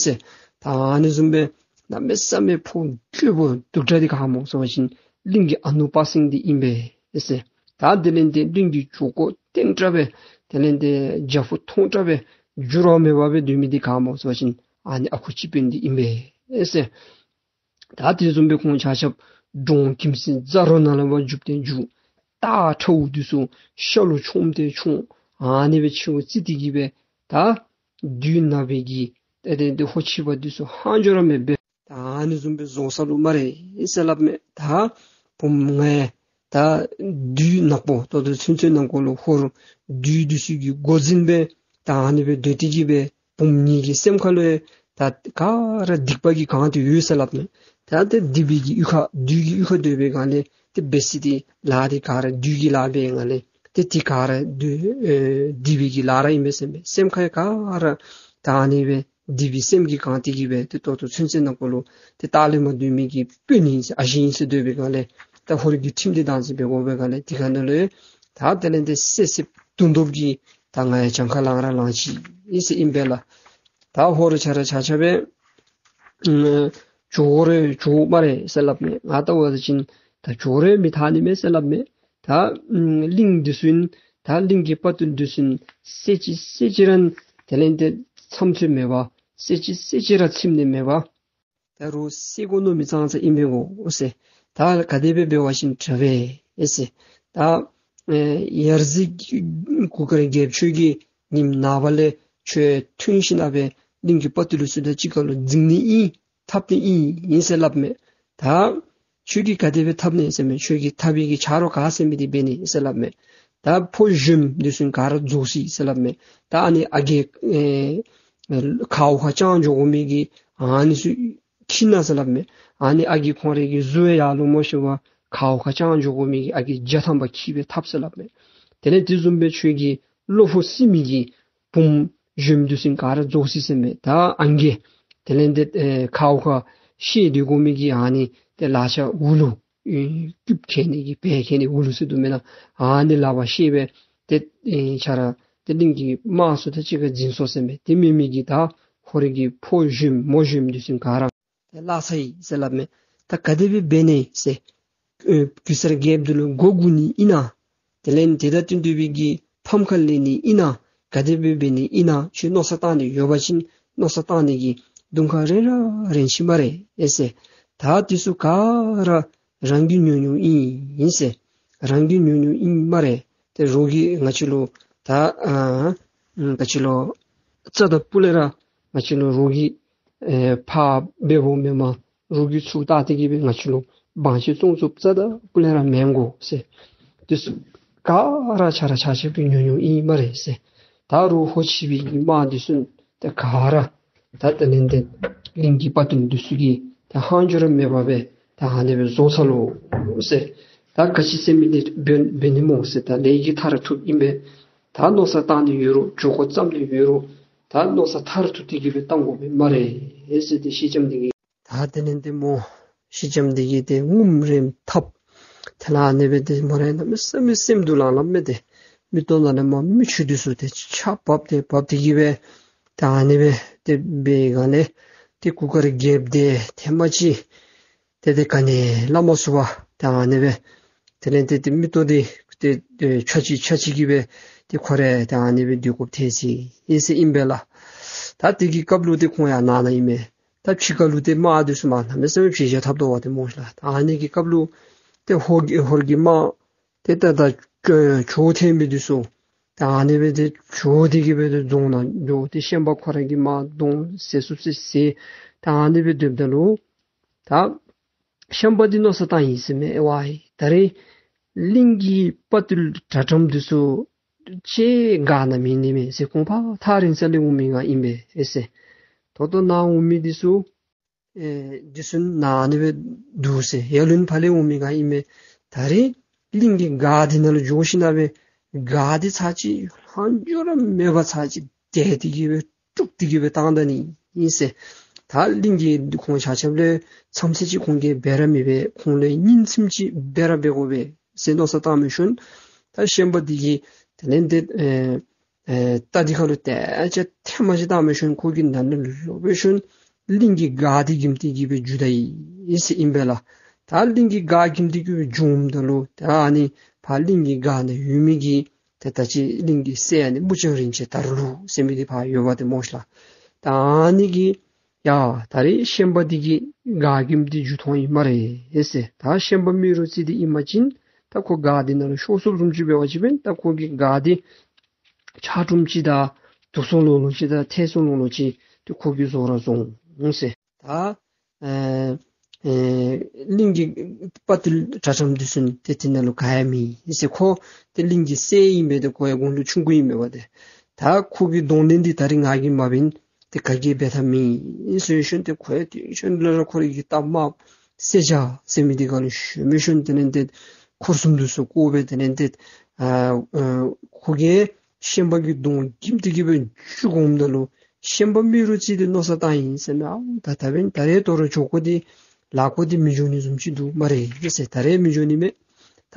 ཟེར། ད་ཨ་ནི་བཟུམ་སྦེ་གནམ་མེད་ས་མེད་ཕོ་རྒོད་པོ་གདུག་དྲགས་འདི་ག་སྨོ་ཟེར་བ་ཅིན་གླིང་གི་ཨ་ནུ་དཔའ་སེང་འདི་ཨིན་པས་ཟེར། ད་དེ་ལས་ཏེ་གླིང་གི་ཇོ་ཁོ་བརྟན་དྲགས་སྦེ་དེ་ལས་ཏེ་རྒྱ་ཕོ་མཐོང་དྲགས་སྦེ་འགྱུར་བ་མེད་པ་སྦེ་སྡོད་མི་འདི་ག་སྨོ་ཟེར་བ་ཅིན་ཨ་ནི་ཨ་ཁུ་སྤྱི་དཔོན་འདི་ཨིན་པས་ཟེར། ད་དེ་བཟུམ་སྦེ་ཁོང་ཆ་ཁྱབ་འབྲོང་ཁྱིམ་སྲིད་རྫ་རོ་ནང་ལས་ཕར་རྒྱུག་སྟེ་རྒྱུག། སྟག་ཁྲ་བོ་འདི་ཚུ་ཤ་ལུ་མཆོངམ་སྟེ་མཆོང་། ཨ་ནི་སྦེ་ཕྱི་རུ་རྩིས་ཏེ་གི་སྦེ་ད་བདུད་ནག་པོའི་གི་ཏེ་ཏེ་ཏེ་ཧོར་ཕྱི་པ་འདི་ཚུ་ཧང་འགྱོ་ར་མེད་པས། ད་ཨ་ནི་བཟུམ་སྦེ་བཟོ་ས་ལོ་སྨ་རེ་ཟེར་སླབ་མས། ད་བུམོ་ང་ད་བདུད་ནག་པོ་ད་ལྟོ་ཚུན་ཚོད་ནང་འཁོད་ལུ་ཧོར་བདུད་འདི་ཚུ་གི་འགོ་འཛིན་སྦེ་ད་ཨ་ནི་སྦེ་སྡོད་དེ་གི་སྦེ་བུམོ་ངེ་གི་སེམས་ཁ་ལུ་ཡང་ད་ག་ར་སྡིག་པ་གིས་གང་སྟེ་ཡོད་ཟེར་སླབ་མས། ད་ཏེ་སྡིག་པའི་གི་གཡུས་ཁར་བདུད་ཀྱི་གཡུས་ཁར་སྡོད་པའི་སྒང་ལས་ཏེ་འབད་ས་འདི་ལཱ་འདི་ག་ར་བདུད་ཀྱི་ལཱ་འབད་སྒང་ལས་ཏེ་འདི་ག་ར་བདུད་ཨེ་སྡིག་པའི་གི་ལཱ་ར་ཨིན་པས་ཟེར་མས། སེམས་ཁར་ཡང་ག་ར་ད་ཨ་ནི་སྦེ་སྡིག་པའི་སེམས་ཀྱིས་གང་སྟེ་གི་སྦེ་ཏེ་ད་ལྟོ་ཚུན་ཚོད་ནང་འཁོད་ལུ་ཏེ་ལྟག་ལས་མར་སྡོད་མི་གི་དཔོན་ཨིན་ཟེར་ཨ་ཞེ་ཨིན་ཟེར་སྡོད་པའི་སྒང་ལས་ད་ཧོར་གྱི་ཁྲིམས་འདི་བདག་འཛིན་འབད་དགོ་པའི་སྒང་ལས་དེ་ཁར་ནང་ལུ་ཡང་ད་དེ་ལས་ཏེ་བསད་བསདཔ་བརྡུང་བརྡུངམ་གི་ད་ང་ཡང་གྱངས་ཁ་ལང་ར་ལང་ཅི་ཨིན་ཟེར་ཨིན་པས་ལགས། ད་ཧོར་ཆ་ར་ཆ་ཁྱབ་སྦེ་ཨམ་ཇོ་རེ་ཇོ་སྨ་རེ་ཟེར་སླབ་མས། ང་ལྟ་བ་ཅིན་ད་ཇོ་རེ་མི་ཐག་ནི་མས་ཟེར་སླབ་མས། ད་ཨམ་གླིང་འདི་ཚུ་ཨིན། ད་གླིང་གི་དཔའ་བརྟུལ་འདི་ཚུ་ཨིན། བསད་ཅི་བསད་ཅི་ར་དེ་ལས་ཏེ་མཚམས་ཚོད་མེད་པ། བསད་ཅི་བསད་ཅི་ར་ཚིམས་ནི་མེད་པ། ད་རུང་བསད་དགོ་མནོ་མི་ཙང་ཙ་ཨིན་པས་གོ་ཟེར། ད་ག་དེ་སྦེ་འབད་བ་ཅིན་དྲག་པས་ཟེར། ད་ཨེ་ཡར་གཟིགས་གུར་དཀར་རྒྱལཔོ་ཁྱོད་ཀྱིས་ཉིནམ་ནངས་པ་ལས་ཁྱོད་ཐོན་ཞིནམ་ལས་སྦེ་གླིང་གི་དཔའ་བརྟུལ་ཚུ་དང་གཅིག་ཁར་ལུ་འཛིང་ནི་ཨིན། འཐབ་ནི་ཨིན་ཨིན་ཟེར་སླབ་མས། ད་ཁྱོད་ཀྱིས་ག་དེ་སྦེ་འཐབ་ནི་ཟེར་མས། ཁྱོད་ཀྱིས་འཐབ་པའི་གི་ཆ་རོགས་ག་ཟེར་མི་འདི་འབད་ནི་ཟེར་སླབ་མས། ད་ཕོ་གཞོནམ་འདི་ཚུ་ག་ར་རྫོགས་ཅི་ཟེར་སླབ་མས། ད་ཨ་ནི་ཨ་རྒས་ཨེ་མཁརཝ་ཁར་དཔྱང་འགྱོ་དགོ་མི་གི་ཨ་ནི་ཚུ་འཁྱིད་གནང་ཟེར་སླབ་མས། ཨ་ནི་ཨ་རྒས་ཁོང་རའི་གི་གཟུགས་ཡང་ལོ་མ་ཤོར་བར་མཁརཝ་ཁར་དཔྱང་འགྱོ་དགོ་མི་གི་ཨ་རྒས་བརྒྱ་ཐམ་པ་འཁྱིད་སྦེ་འཐབ་ཟེར་སླབ་མས། དེ་ལས་དེ་བཟུམ་སྦེ་ཁྱོད་ཀྱི་བློ་ཕུགས་སྲིད་མི་གི་བུམོ་གཞོནམ་འདི་ཚུ་ག་ར་རྫོགས་ཅི་ཟེར་མས། ད་ཨང་རྒས་དེ་ལས་ཏེ་ཨེ་མཁརཝ་ཁར་བཤལ་སྡོད་དགོ་མི་གི་ཨ་ནི་ཏེ་ལག་ཆ་འུ་ལུ་ཨེ་སྐུདཔ་ཁེན་ནི་གི་བལ་ཁེན་ནི་འུ་ལུ་ཟེར་དོ་མེན་ན། ཨ་ནི་ལག་པར་བཤལ་སྦེ་ཏེ་ཨེ་ཆ་ར་ཏེ་གླིང་གི་དམག་ཚུ་དང་གཅིག་ཁར་འཛིང་སོང་ཟེར་མས། དེ་མེན་མི་གི་ད་ཧོར་གྱི་ཕོ་གཞོནམ་མོ་གཞོནམ་འདི་ཚུ་ག་ར་ཏེ་བརླག་ཚར་ཡི་ཟེར་སླབ་མས། ད་ག་དེ་སྦེ་འབད་ནི་ཟེར། ཨེ་གེ་སར་རྒྱལཔོ་འདི་ལུ་མགོ་སྒུར་ནི་ཨིན་ན། དེ་ལས་དེ་དང་བསྟུན་ཏེ་སྦེ་གི་ཕམ་ཁ་ལེན་ནི་ཨིན་ན། ག་དེ་སྦེ་འབད་ནི་ཨིན་ན་ཁྱོད་མནོ་བསམ་བཏང་ནི་ཡོད་པ་ཅིན་མནོ་བསམ་བཏང་ནི་གི་གདོང་ཁར་རན་ར་རན་ཅི་སྨ་རེ་ཨེ་ཟེར། ད་འདི་ཚུ་ག་ར་རང་གི་ཉོ་ཉོཝ་ཨིན་ཟེར། རང་གི་ཉོ་ཉོཝ་ཨིན་སྨ་རེ། ཏེ་རོགས་ཀྱིས་ང་བཅས་ལུ་ད་ཨ་ཨམ་ག་ཅི་ལོ་རྩ་དང་སྤུ་ལས་ར་ང་བཅས་ལུ་རོགས་ཀྱིས་ཨེ་ཕར་འབདཝ་མེན་པར་རོགས་ཀྱིས་ཚུར་བལྟ་སྟེ་གི་སྦེ་ང་བཅས་ལུ་དབང་ཆ་བཙོང་བཙོངམ་རྩ་དང་སྤུ་ལས་ར་མེན་གོ་ཟེར། འདི་ཚུ་ག་ར་ཆ་ར་ཆ་ཁྱབ་ཀྱིས་ཉོ་ཉོཝ་ཨིན་སྨ་རེ་ཟེར། ད་རུང་ཧོ་ཕྱི་པའི་གི་དམག་འདི་ཚུ་ཏེ་ག་ར་ད་དེ་ལས་ཏེ་གླིང་གི་དཔའ་རྟུལ་འདི་ཚུ་གིས་ད་ལྷག་འཕྲོ་ར་མེད་པར་སྦེ་ད་ཨ་ནི་སྦེ་བཟོ་ཚར་ལོ་ཟེར། ད་ག་ཅི་ཟེར་མི་འདི་འབད་འབད་ནི་སྨོ་ཟེར། ད་ལས་ཀྱི་མཐར་ཐུག་ཨིན་པས། ད་མནོ་བསམ་བཏང་ནི་ཡོད་རུང་འགྱོ་དགོ་བསམ་ནི་ཡོད་རུང་ད་མནོ་བསམ་མཐར་ཐུག་སྟེ་གི་སྦེ་བཏང་དགོ་པས་སྨ་རེ་ཟེར། ཏེ་སེང་ལྕམ་འདི་གིས་ད་དེ་ལས་ཏེ་སྨོ་སེང་ལྕམ་འདི་གིས་ཏེ་ངུམ་རེམ་འཐབ། དེ་ལས་ཨ་ནི་སྦེ་ཏེ་མོ་རའི་གནམ་མེད་ས་མེད་སེམས་སྡུག་ལང་ལངམ་མས་ཏེ། མིག་ཏོ་ནང་ལས་མར་མིག་ཆུ་འདི་ཚུ་ཏེ་ཆརཔ་འབབ་སྟེ་འབབ་སྟེ་གི་སྦེ་ད་ཨ་ནི་སྦེ་ཏེ་འབད་སྒང་ལས་ཏེ་གུར་དཀར་རྒྱལཔོ་འདི་ཐེངས་མ་ཅིག་ཏེ་ཏེ་ག་ནི་སླབ་མ་ཚུགས་པར་ད་ཨ་ནི་སྦེ་དེ་ལས་ཏེ་ཏེ་མིག་ཏོ་འདི་ཏེ་ཏེ་ཆ་ཅིག་ཆ་ཅིག་གི་སྦེ་ཏེ་ཁོ་ར་ད་ཨ་ནི་སྦེ་སྡོད་དགོཔ་ཐལ་ཅི་ཨིན་ཟེར་ཨིན་པས་ལགས། ད་དེ་གི་སྐབས་ལུ་ཏེ་ཁོང་ཡང་ནང་ན་ཨིན་མས། ད་ཕྱི་ཁ་ལུ་ཏེ་དམག་འདི་ཚུ་མར་གནམ་མེད་ས་མེད་བྱེལ་བྱེལ་འཐབ་དོ་བ་ཏེ་སྨོ་ཤ་ལགས། ད་ཨ་ནི་གི་སྐབས་ལུ་ཏེ་ཧོར་གྱི་ཧོར་གྱི་དམག་ཏེ་ད་ད་བྱོག་ཐོན་མི་འདི་ཚུ་ད་ཨ་ནི་སྦེ་ཏེ་བྱོག་སྟེ་གི་སྦེ་ཏེ་རྫོང་ནང་འགྱོ། ཏེ་ཤན་པ་ཁོ་ར་གིས་མར་གདོང་བཟེད་ཚུགས་ཚུགས་བཟེད། ད་ཨ་ནི་སྦེ་སྡོདཔ་ད་ལུ་ད་ཤན་པ་འདི་མནོ་བསམ་བཏང་ཡི་ཟེར་མས། ཨེ་ཝའི་ད་རེས་གླིང་གི་དཔའ་རྟུལ་དྲག་དྲགམ་འདི་ཚུ་ཅིག་ག་ནང་མེད་ནི་མས་ཟེར། གོང་ཕར་ཐག་རིང་ས་ལས་འོང་མི་ང་ཨིན་པས་ཨེ་ཟེར། ད་ལྟོ་ནཱ་འོང་མི་འདི་ཚུ་ཨེ་འདི་ཚུ་ནཱ་ཨ་ནི་སྦེ་འདུག་ཟེར། ཡ་ལུན་ཕར་ལས་འོང་མི་ང་ཨིན་མས། ད་རེས་གླིང་གི་སྒར་འདི་ནང་ལུ་འགྱོ་ཞིན་ན་སྦེ་སྒར་འདི་ཚར་ཅིག་ལྷག་འཕྲོ་ར་མེད་པར་ཚར་ཅིག་དེད་དེ་གི་སྦེ་དཀྲུགས་ཏེ་གི་སྦེ་བཏང་ད་ནི་ཨིན་ཟེར། ད་གླིང་གི་ཁོང་ཆ་ཁྱབ་ལུ་མཚམས་ཚད་ཅིག་ཁོང་གིས་འབད་ར་མི་འབད། ཁོང་ལུ་སྙིང་ཚིམ་ཅིག་འབད་ར་འབད་དགོ་པས་ཟེར་མནོ་བསམ་བཏང་མི་ཤུལ་ད་ཤན་པ་འདི་གིས་དེ་ལས་ཏེ་ཨེ་ཨེ་རྟ་འདི་ཁ་ལུ་ཏེ་ཅིག་ཐེངས་མ་ཅིག་བཏང་མི་ཤུལ་ཁོ་གིས་ནཱ་ལུ་ལོག་པའི་ཤུལ་གླིང་གི་སྒར་འདི་འགྱིམ་སྟེ་གི་སྦེ་འགྱོ་ད་ཡི་ཟེར་ཨིན་པས་ལགས། ད་གླིང་གི་སྒར་འགྱིམ་སྟེ་གི་སྦེ་འགྱོཝ་ད་ལུ་ད་ཨ་ནི་ཕར་གླིང་གི་སྒར་ནང་ཡོད་མི་གི་ཏེ་ད་ཅི་གླིང་གི་སྲས་ཨ་ནི་མུ་སྤྱང་རིན་ཆེན་དར་ལུ་ཟེར་མི་འདི་ཕར་ཡོདཔ་ཏེ་སྨོ་ཤ་ལགས། ད་ཨ་ནི་གིས་ཡ་ད་རེས་ཤན་པ་འདི་གིས་སྒར་འགྱིམ་སྟེ་འགྱོ་འཐོན་ཡི་སྨ་རེ་ཟེར། ད་ཤན་པ་རྨེ་རུ་རྩེ་འདི་ཨིན་པ་ཅིན་ད་ཁོ་སྒར་འདི་ནང་ལུ་ཤོར་སོཔ་བཟུམ་ཅིག་འབད་བ་ཅིན་ད་ཁོ་གིས་སྒར་འདི་ཆག་གྲུམ་ཅིག་དང་དུག་སོང་ལོང་ལོང་ཅིག་དང་ཐལ་སོང་ལོང་ལོང་ཅིག་ཏེ་ཁོ་གིས་བཟོ་ར་བཟོ་འོང་ཟེར། ད་ཨེ་ཨེ་གླིང་གི་དཔའ་རྟུལ་དྲག་དྲགམ་འདི་ཚུ་ཏེ་དེ་ནང་ལུ་ག་ཡང་མེད་ཟེར། ཁོ་ཏེ་གླིང་གི་སྲས་ཨིན་པས། ཏེ་ཁོ་ཡང་དགུང་ལོ་ཆུང་ཀུ་ཨིན་མས་པ་ཏེ། ད་ཁོ་གི་གདོང་ལེན་འདི་ད་རིས་ང་གིས་མ་འབད་ན་ཏེ་ག་གིས་འབད་ཐབས་མེད་ཟེར་ཤུལ་ཏེ་ཁོ་ཡང་དེ་ཤུལ་ལས་ར་ཁོ་རའི་གི་རྟ་དམརཔོ་སེར་སྐྱ་ཟེར་མི་འདི་ཁ་ལུ་ཞོན་མི་ཤུལ་དེ་ལས་ཏེ་འཁོར་གསུམ་འདི་ཚུ་བསྐོར་སྦེ་དེ་ལས་ཏེ་ཨ་ཨ་ཁོ་གིས་ཤན་པ་གི་གདོང་འགྱིམ་སྟེ་གི་སྦེ་འགྱོ་འོངམ་ད་ལུ་ཤན་པ་རྨེ་རུ་རྩེ་འདི་མནོ་བསམ་བཏང་ཡི་ཟེར་མས། ཨའོ་ད་ད་འབདན་ད་རེས་དོ་རུང་འགྱོ་དགོ་འདི་ལཱ་འགོ་འདི་མི་འགྱོ་ནི་བཟུམ་ཅིག་འདུག་སྨ་རེ་ཟེར། ད་རེས་མི་འགྱོ་ནི་མས། ད་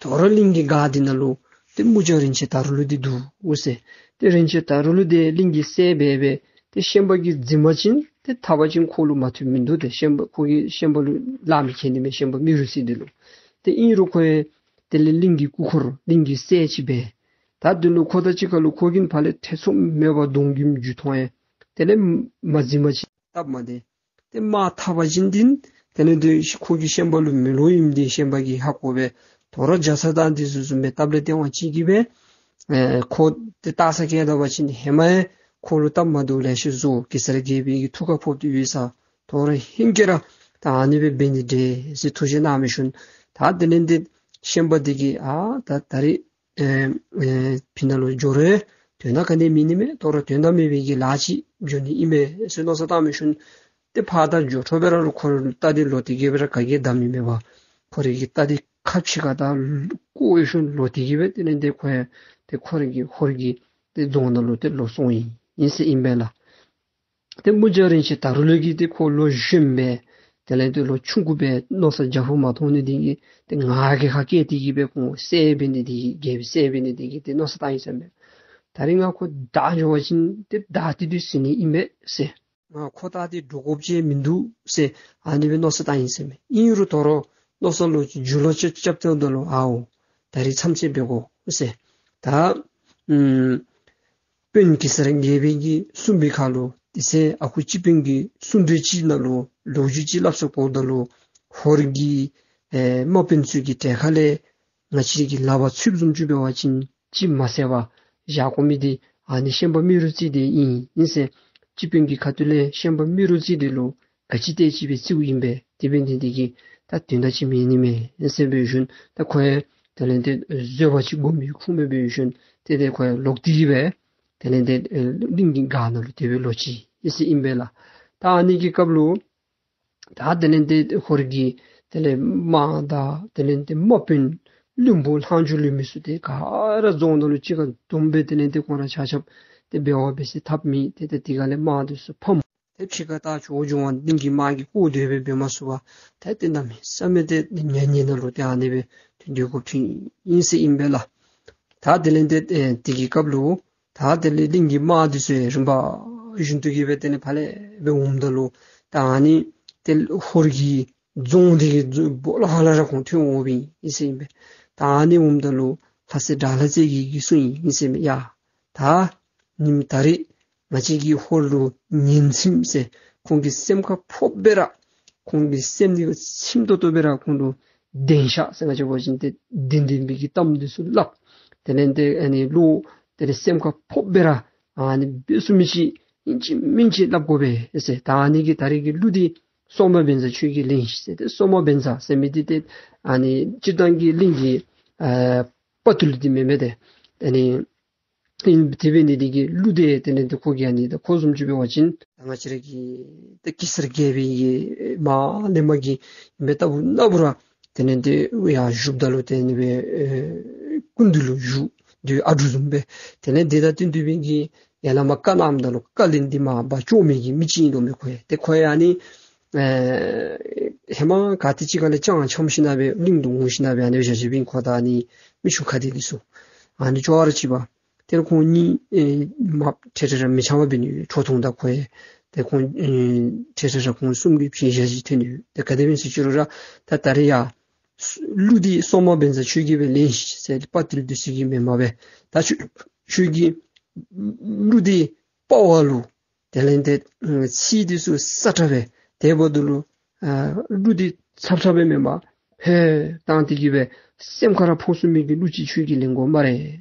དོ་རུང་གླིང་གི་སྒར་འདི་ནང་ལུ་ཏེ་མུ་སྤྱང་རིན་ཆེན་དར་ལུ་འདི་འདུག་ཟེར། ཏེ་རིན་ཆེན་དར་ལུ་འདི་གླིང་གི་སྲས་འབད་སྦེ་ཏེ་ཤན་པ་གིས་འཛིན་པ་ཅིན་ཏེ་ཐར་པ་ཅིན་ཁོ་ལུ་མ་ཐུག་མིན་འདུག། ཏེ་ཤན་པ་ཁོ་གིས་ཤན་པ་ལུ་ལག་མི་ཁེལ་ནི་མས། ཤན་པ་རྨེ་རུ་རྩེ་འདི་ལུ། ཏེ་ཨིན་རུང་ཁོ་ཡང་དེ་ལས་གླིང་གི་སྐུ་འཁོར་གླིང་གི་སྲས་ཅིག་འབད། ད་འདི་ལུ་ཁོ་དང་གཅིག་ཁར་ལུ་ཁོ་གིས་ཕར་ལས་ཐེ་ཚོམ་མེད་པར་གདོང་འགྱིམ་འགྱོ་འཐོན་ཡང་དེ་ལས་མ་འཛིན་པ་ཅིན་སྟབས་མ་བདེ། ཏེ་མ་ཐར་པ་ཅིན་འདི་དེ་ལས་ཏེ་ཁོ་གིས་ཤན་པ་ལུ་མི་ལོ་ཨིནམ་འདི་ཤན་པ་གིས་ཧ་གོ་སྦེ་དོ་རུང་རྒྱ་ཚ་དང་འདི་ཚུ་བཟུམ་སྦེ་སྟབས་ལས་ཏེ་དབང་ཅིག་གིས་སྦེ་ཨེ་ཁོ་ཏེ་ལྟ་ས་བཀལ་ད་པ་ཅིན་ཧེ་མ་ཡང་ཁོ་ལུ་སྟབས་མ་བདེཝ་ལེ་ཤ་བཟོ་གེ་སར་རྒྱལ་པོའི་གི་ཐུགས་ཁར་ཕོག་སྟེ་ཡོད་ས། དོ་རུང་ཧིང་གིས་ར་ད་ཨ་ནི་སྦེ་འབད་ནི་འདྲས་ཟེར་ཐུགས་བཞེད་གནང་མི་ཤུལ་ད་དེ་ལས་ཏེ་ཤན་པ་འདི་གིས་ཨ་ད་ད་རེས་ཨེ་ཨེ་ཕི་ནང་ལུ་འགྱོ་རུང་དོན་དག་ག་ནི་མེད་ནི་མས། དོ་རུང་དོན་དག་མེད་པའི་གི་ལཱ་ཅིག་འགྱོ་ནི་ཨིན་མས་ཟེར་མནོ་བསམ་བཏང་མི་ཤུལ་ཏེ་ཕར་ད་འགྱོ་འཕྲོ་སྦེ་ར་ལུ་ཁོ་ར་ལུ་རྟ་འདི་ལོག་སྟེ་གི་སྦེ་ར་ག་གིས་བདའ་མི་མེད་པར་ཁོ་རའི་གི་རྟ་འདི་ཁ་ཕྱི་ཁར་ད་བཀོ་ཡི་ཤུལ་ལོག་སྟེ་གི་སྦེ་དེ་ལས་ཏེ་ཁོ་ཡང་ཏེ་ཁོ་རའི་གི་ཧོར་གྱི་ཏེ་རྫོང་ནང་ལུ་ཏེ་ལོག་སོང་ཡི་ཨིན་ཟེར་ཨིན་པས་ལགས། ཏེ་མུ་སྤྱང་རིན་ཆེན་དར་ལུ་གིས་ཏེ་ཁོ་ལོ་གཞོནམ་སྦེ་དེ་ལས་ཏེ་ལོ་ཆུང་ཀུ་སྦེ་མནོ་བསམ་རྒྱ་སྦོམ་མ་ཐོན་ནི་འདི་གིས་ཏེ་ང་རྒྱལ་ཁ་སྐྱེས་ཏེ་གི་སྦེ་ཁོ་སྲས་འབད་ནི་འདི་གིས་རྒྱལ་པོའི་སྲས་འབད་ནི་འདི་གིས་ཏེ་མནོ་བསམ་བཏང་ཡི་ཟེར་མས། ད་རེས་ང་ཁོ་བདའ་འགྱོ་བ་ཅིན་ཏེ་བདའ་སྟེ་འདི་ཟིན་ནི་ཨིན་པས་ཟེར། ང་ཁོ་བདའ་སྟེ་འགྲོ་དགོཔ་ཅིག་མིན་འདུག་ཟེར་ཨ་ནི་སྦེ་མནོ་བསམ་བཏང་ཡི་ཟེར་མས། ཨིན་རུང་དོ་རུང་མནོ་བསམ་ལུ་ཅིག་འགྱོ་ལོག་ཅིག་རྐྱབ་སྟེ་འོངམ་ད་ལུ་ཨའོ་ད་རེས་མཚམས་ཚད་འབད་དགོ་ཟེར། ད་ ཨམ་དཔོན་གེ་སར་རྒྱལ་པོ་གིས་གསུངས་པའི་ཁར་ལུ་དེ་ཚེ་ཨ་ཁུ་སྤྱི་དཔོན་གྱིས་གསུང་གྲོས་ཅིག་ནང་ལུ་ལོ་རྒྱུས་ཅིག་སླབ་ས་གོ་ད་ལུ་ཧོར་གྱི་ཨེ་དམག་དཔོན་ཚུ་གི་གྲལ་ཁ་ལས་ང་བཅས་ཀྱི་ལག་པར་ཚུདཔ་བཟུམ་ཅིག་འབད་བ་ཅིན་ཅིག་མ་བསད་པར་བཞག་དགོ་མི་འདི་ཨ་ནི་ཤན་པ་རྨེ་རུ་རྩེ་འདི་ཨིན་ཨིན་ཟེར། སྤྱི་དཔོན་གྱི་ཁ་ཐུག་ལས་ཤན་པ་རྨེ་རུ་རྩེ་འདི་ལུ་ག་ཅི་ཏེ་ཅིག་སྦེ་བརྩིཝ་ཨིན་པས། དེ་འབད་ནི་འདི་གིས་ད་དོན་དག་ཅིག་མེད་ནི་མས་ཟེར་འབད་ཞིནམ་ད་ཁོ་ཡང་དེ་ལས་ཏེ་བཟོད་པ་ཅིག་སྒོམ་མི་ཁུངས་མེད་འབད་ཞིནམ་ཏེ་ཏེ་ཁོ་ཡང་ལོག་སྟེ་གི་སྦེ་དེ་ལས་ཏེ་གླིང་གི་སྒར་ནང་ལུ་དེ་སྦེ་ལོག་ཅི་ཨིན་ཟེར་ཨིན་པས་ལགས། ད་ཨ་ནི་གི་སྐབས་ལུ་ད་དེ་ལས་ཏེ་ཧོར་གྱི་དེ་ལས་དམག་དང་དེ་ལས་ཏེ་དམག་དཔོན་བློན་པོ་ལྷག་མཇུག་ལུས་མི་ཚུ་ཏེ་ག་ར་རྫོང་ནང་ལུ་གཅིག་ཁར་འཛོམས་སྦེ་དེ་ལས་ཏེ་ཁོང་ར་ཆ་ཁྱབ་ཏེ་འབད་བ་འབད་ས་ཐབས་མེད། ཏེ་ཏེ་དེ་ག་ལས་དམག་འདི་ཚུ་ཕམ། ཏེ་ཕྱི་ཁར་ད་ཆོས་འབྱུང་བ་གླིང་གི་དམག་གིས་བསྐོར་ཏེ་སྦེ་འབད་མ་ཚུགས་པར་ཏེ་ཏེ་གནམ་མེད་ས་མེད་ཏེ་མྱ་ངན་ནང་ལུ་ཏེ་ཨ་ནི་སྦེ་ཏེ་སྡོད་དགོཔ་ཐོན་ཨིན་ཟེར་ཨིན་པས་ལགས། ད་དེ་ལས་ཏེ་ཨེ་དེ་གི་སྐབས་ལུ་ད་དེ་ལས་གླིང་གི་དམག་འདི་ཚུ་ཡང་རིམ་པ་བཞིན་དུ་གི་སྦེ་དེ་ལས་ཕར་ལས་སྦེ་འོངམ་ད་ལུ་ད་ཨ་ནི་ཏེ་ཧོར་གྱི་རྫོང་འདི་གི་སྦོ་ལོགས་ཁ་ལས་ར་ཁོང་ཐོན་འོངམ་ཨིན་ཟེར་ཨིན་པས། ད་ཨ་ནི་འོངམ་ད་ལུ་ལྷ་སྲས་དགྲ་ལྷ་རྩེ་རྒྱལ་གྱིས་གསུངས་ཡི་ཟེར་མས། ཡ་ད་ཉིནམ་ད་རིས་ང་བཅས་ཀྱིས་ཧོར་ལུ་ཉེན་ཚིམས་ཟེར་ཁོང་གི་སེམས་ཁར་ཕོགཔ་སྦེ་ར་ཁོང་གི་སེམས་འདི་ཚིམ་ཏོག་ཏོ་སྦེ་ར་ཁོང་ལུ་བདེན་ཤག་ཟེར་ང་བཅས་འབད་བ་ཅིན་ཏེ་བདེན་བདེན་པའི་གི་གཏམ་འདི་ཚུ་སླབ། དེ་ལས་ཏེ་ཨ་ནི་བློ་དེ་ལས་སེམས་ཁར་ཕོགཔ་སྦེ་ར་ཨ་ནི་འབད་ཚུགས་མི་ཅིག་ཨིན་ཅི་མིན་ཅི་སླབ་དགོ་པས་ཟེར། ད་ཨ་ནི་གི་ད་རིས་ཀྱི་གླུ་འདི་སོག་མ་བཛྲ་ཁྱོད་ཀྱིས་ལེན་ཤིག་ཟེར། ཏེ་སོག་མ་བཛྲ་ཟེར་མི་འདི་ཏེ་ཨ་ནི་སྤྱིར་བཏང་གི་གླིང་གི་ཨ་དཔའ་བརྟུལ་འདི་མེན་མས་ཏེ། ཨ་ནི་ཨིན། དེ་འབད་ནི་འདི་གིས་གླུ་འདི་དེ་ལས་ཏེ་ཁོ་གིས་ཨ་ནི་ད་ཁོ་བཟུམ་ཅིག་འབད་བ་ཅིན་ད་ང་བཅས་ར་གི་ད་གེ་སར་རྒྱལ་པོའི་གི་མ་ལས་མ་གི་མེ་ལྟ་བུ་ན་བུ་ར་དེ་ལས་ཏེ་ཡར་བཞུགསཔ་ད་ལུ་དེ་ནི་སྦེ་ཨེ་སྐུ་མདུན་ལུ་བཞུགས་དེ་ཨ་འབྲུག་བཟུམ་སྦེ་དེ་ལས་ཏེ་ད་དེ་འདི་སྦེ་གི་ཡ་ལ་མ་བཀའ་གནངམ་ད་ལུ་བཀའ་ལན་འདི་མ་འབད་བཅུག་མི་གི་མི་ཅིག་ཨིན་དོ་མས་ཁོ་ཡང་། ཏེ་ཁོ་ཡང་ཨ་ནི་ཨེ་ཧེ་མ་ག་ཏེ་ཅིག་ཁ་ལས་ཅང་འཆམ་ཞིན་ན་སྦེ་གླིང་དུ་འོང་ཞིན་ན་སྦེ་ཨ་ནི་སྦེ་བཞག་བཞགཔ་ཨིན། ཁོ་དང་ཨ་ནི་མི་ཆུང་ཁ་བདེ་འདི་ཚུ་ཨ་ནི་ཅོག་ར་གཅིག་པ། དེ་ལས་ཁོང་གཉིས་ཨེ་མ་ཁྲེལ་ཁྲེལ་ར་མི་འཆམ་པར་འབད་ནི་ཁྲོ་ཐུང་དང་ཁོ་ཡང་། ཏེ་ཁོང་ཨེ་ཁྲེལ་ཁྲེལ་ར་ཁོང་གསུམ་གྱི་ཕྱད་བཞག་བཞགཔ་ཐོན་ནི། ཏེ་ག་དེ་སྦེ་ཟེར་ཅི་རུང་ར་ད་ད་རིས་ཡ་གླུ་འདི་སོག་མ་བཛྲ་ཁྱོད་ཀྱིས་སྦེ་ལེན་ཤིག་ཟེར་དཔའ་བརྟུལ་འདི་ཚུ་གིས་མེན་མས་པས། ད་ཁྱོད་ཁྱོད་ཀྱིས་གླུ་འདི་དཔའ་བ་ལུ་དེ་ལས་ཏེ་ཚིག་འདི་ཚུ་སྲ་ཀྲག་སྦེ་དེ་འབདཝ་ད་ལུ་ཨ་གླུ་འདི་ཚབ་ཚབ་སྦེ་མེན་པར་ཧེ་བཏང་སྟེ་གི་སྦེ་སེམས་ཁར་ར་ཕོག་ཚུགས་མི་གི་གླུ་ཅིག་ཁྱོད་ཀྱིས་ལེན་དགོ་སྨ་རེ་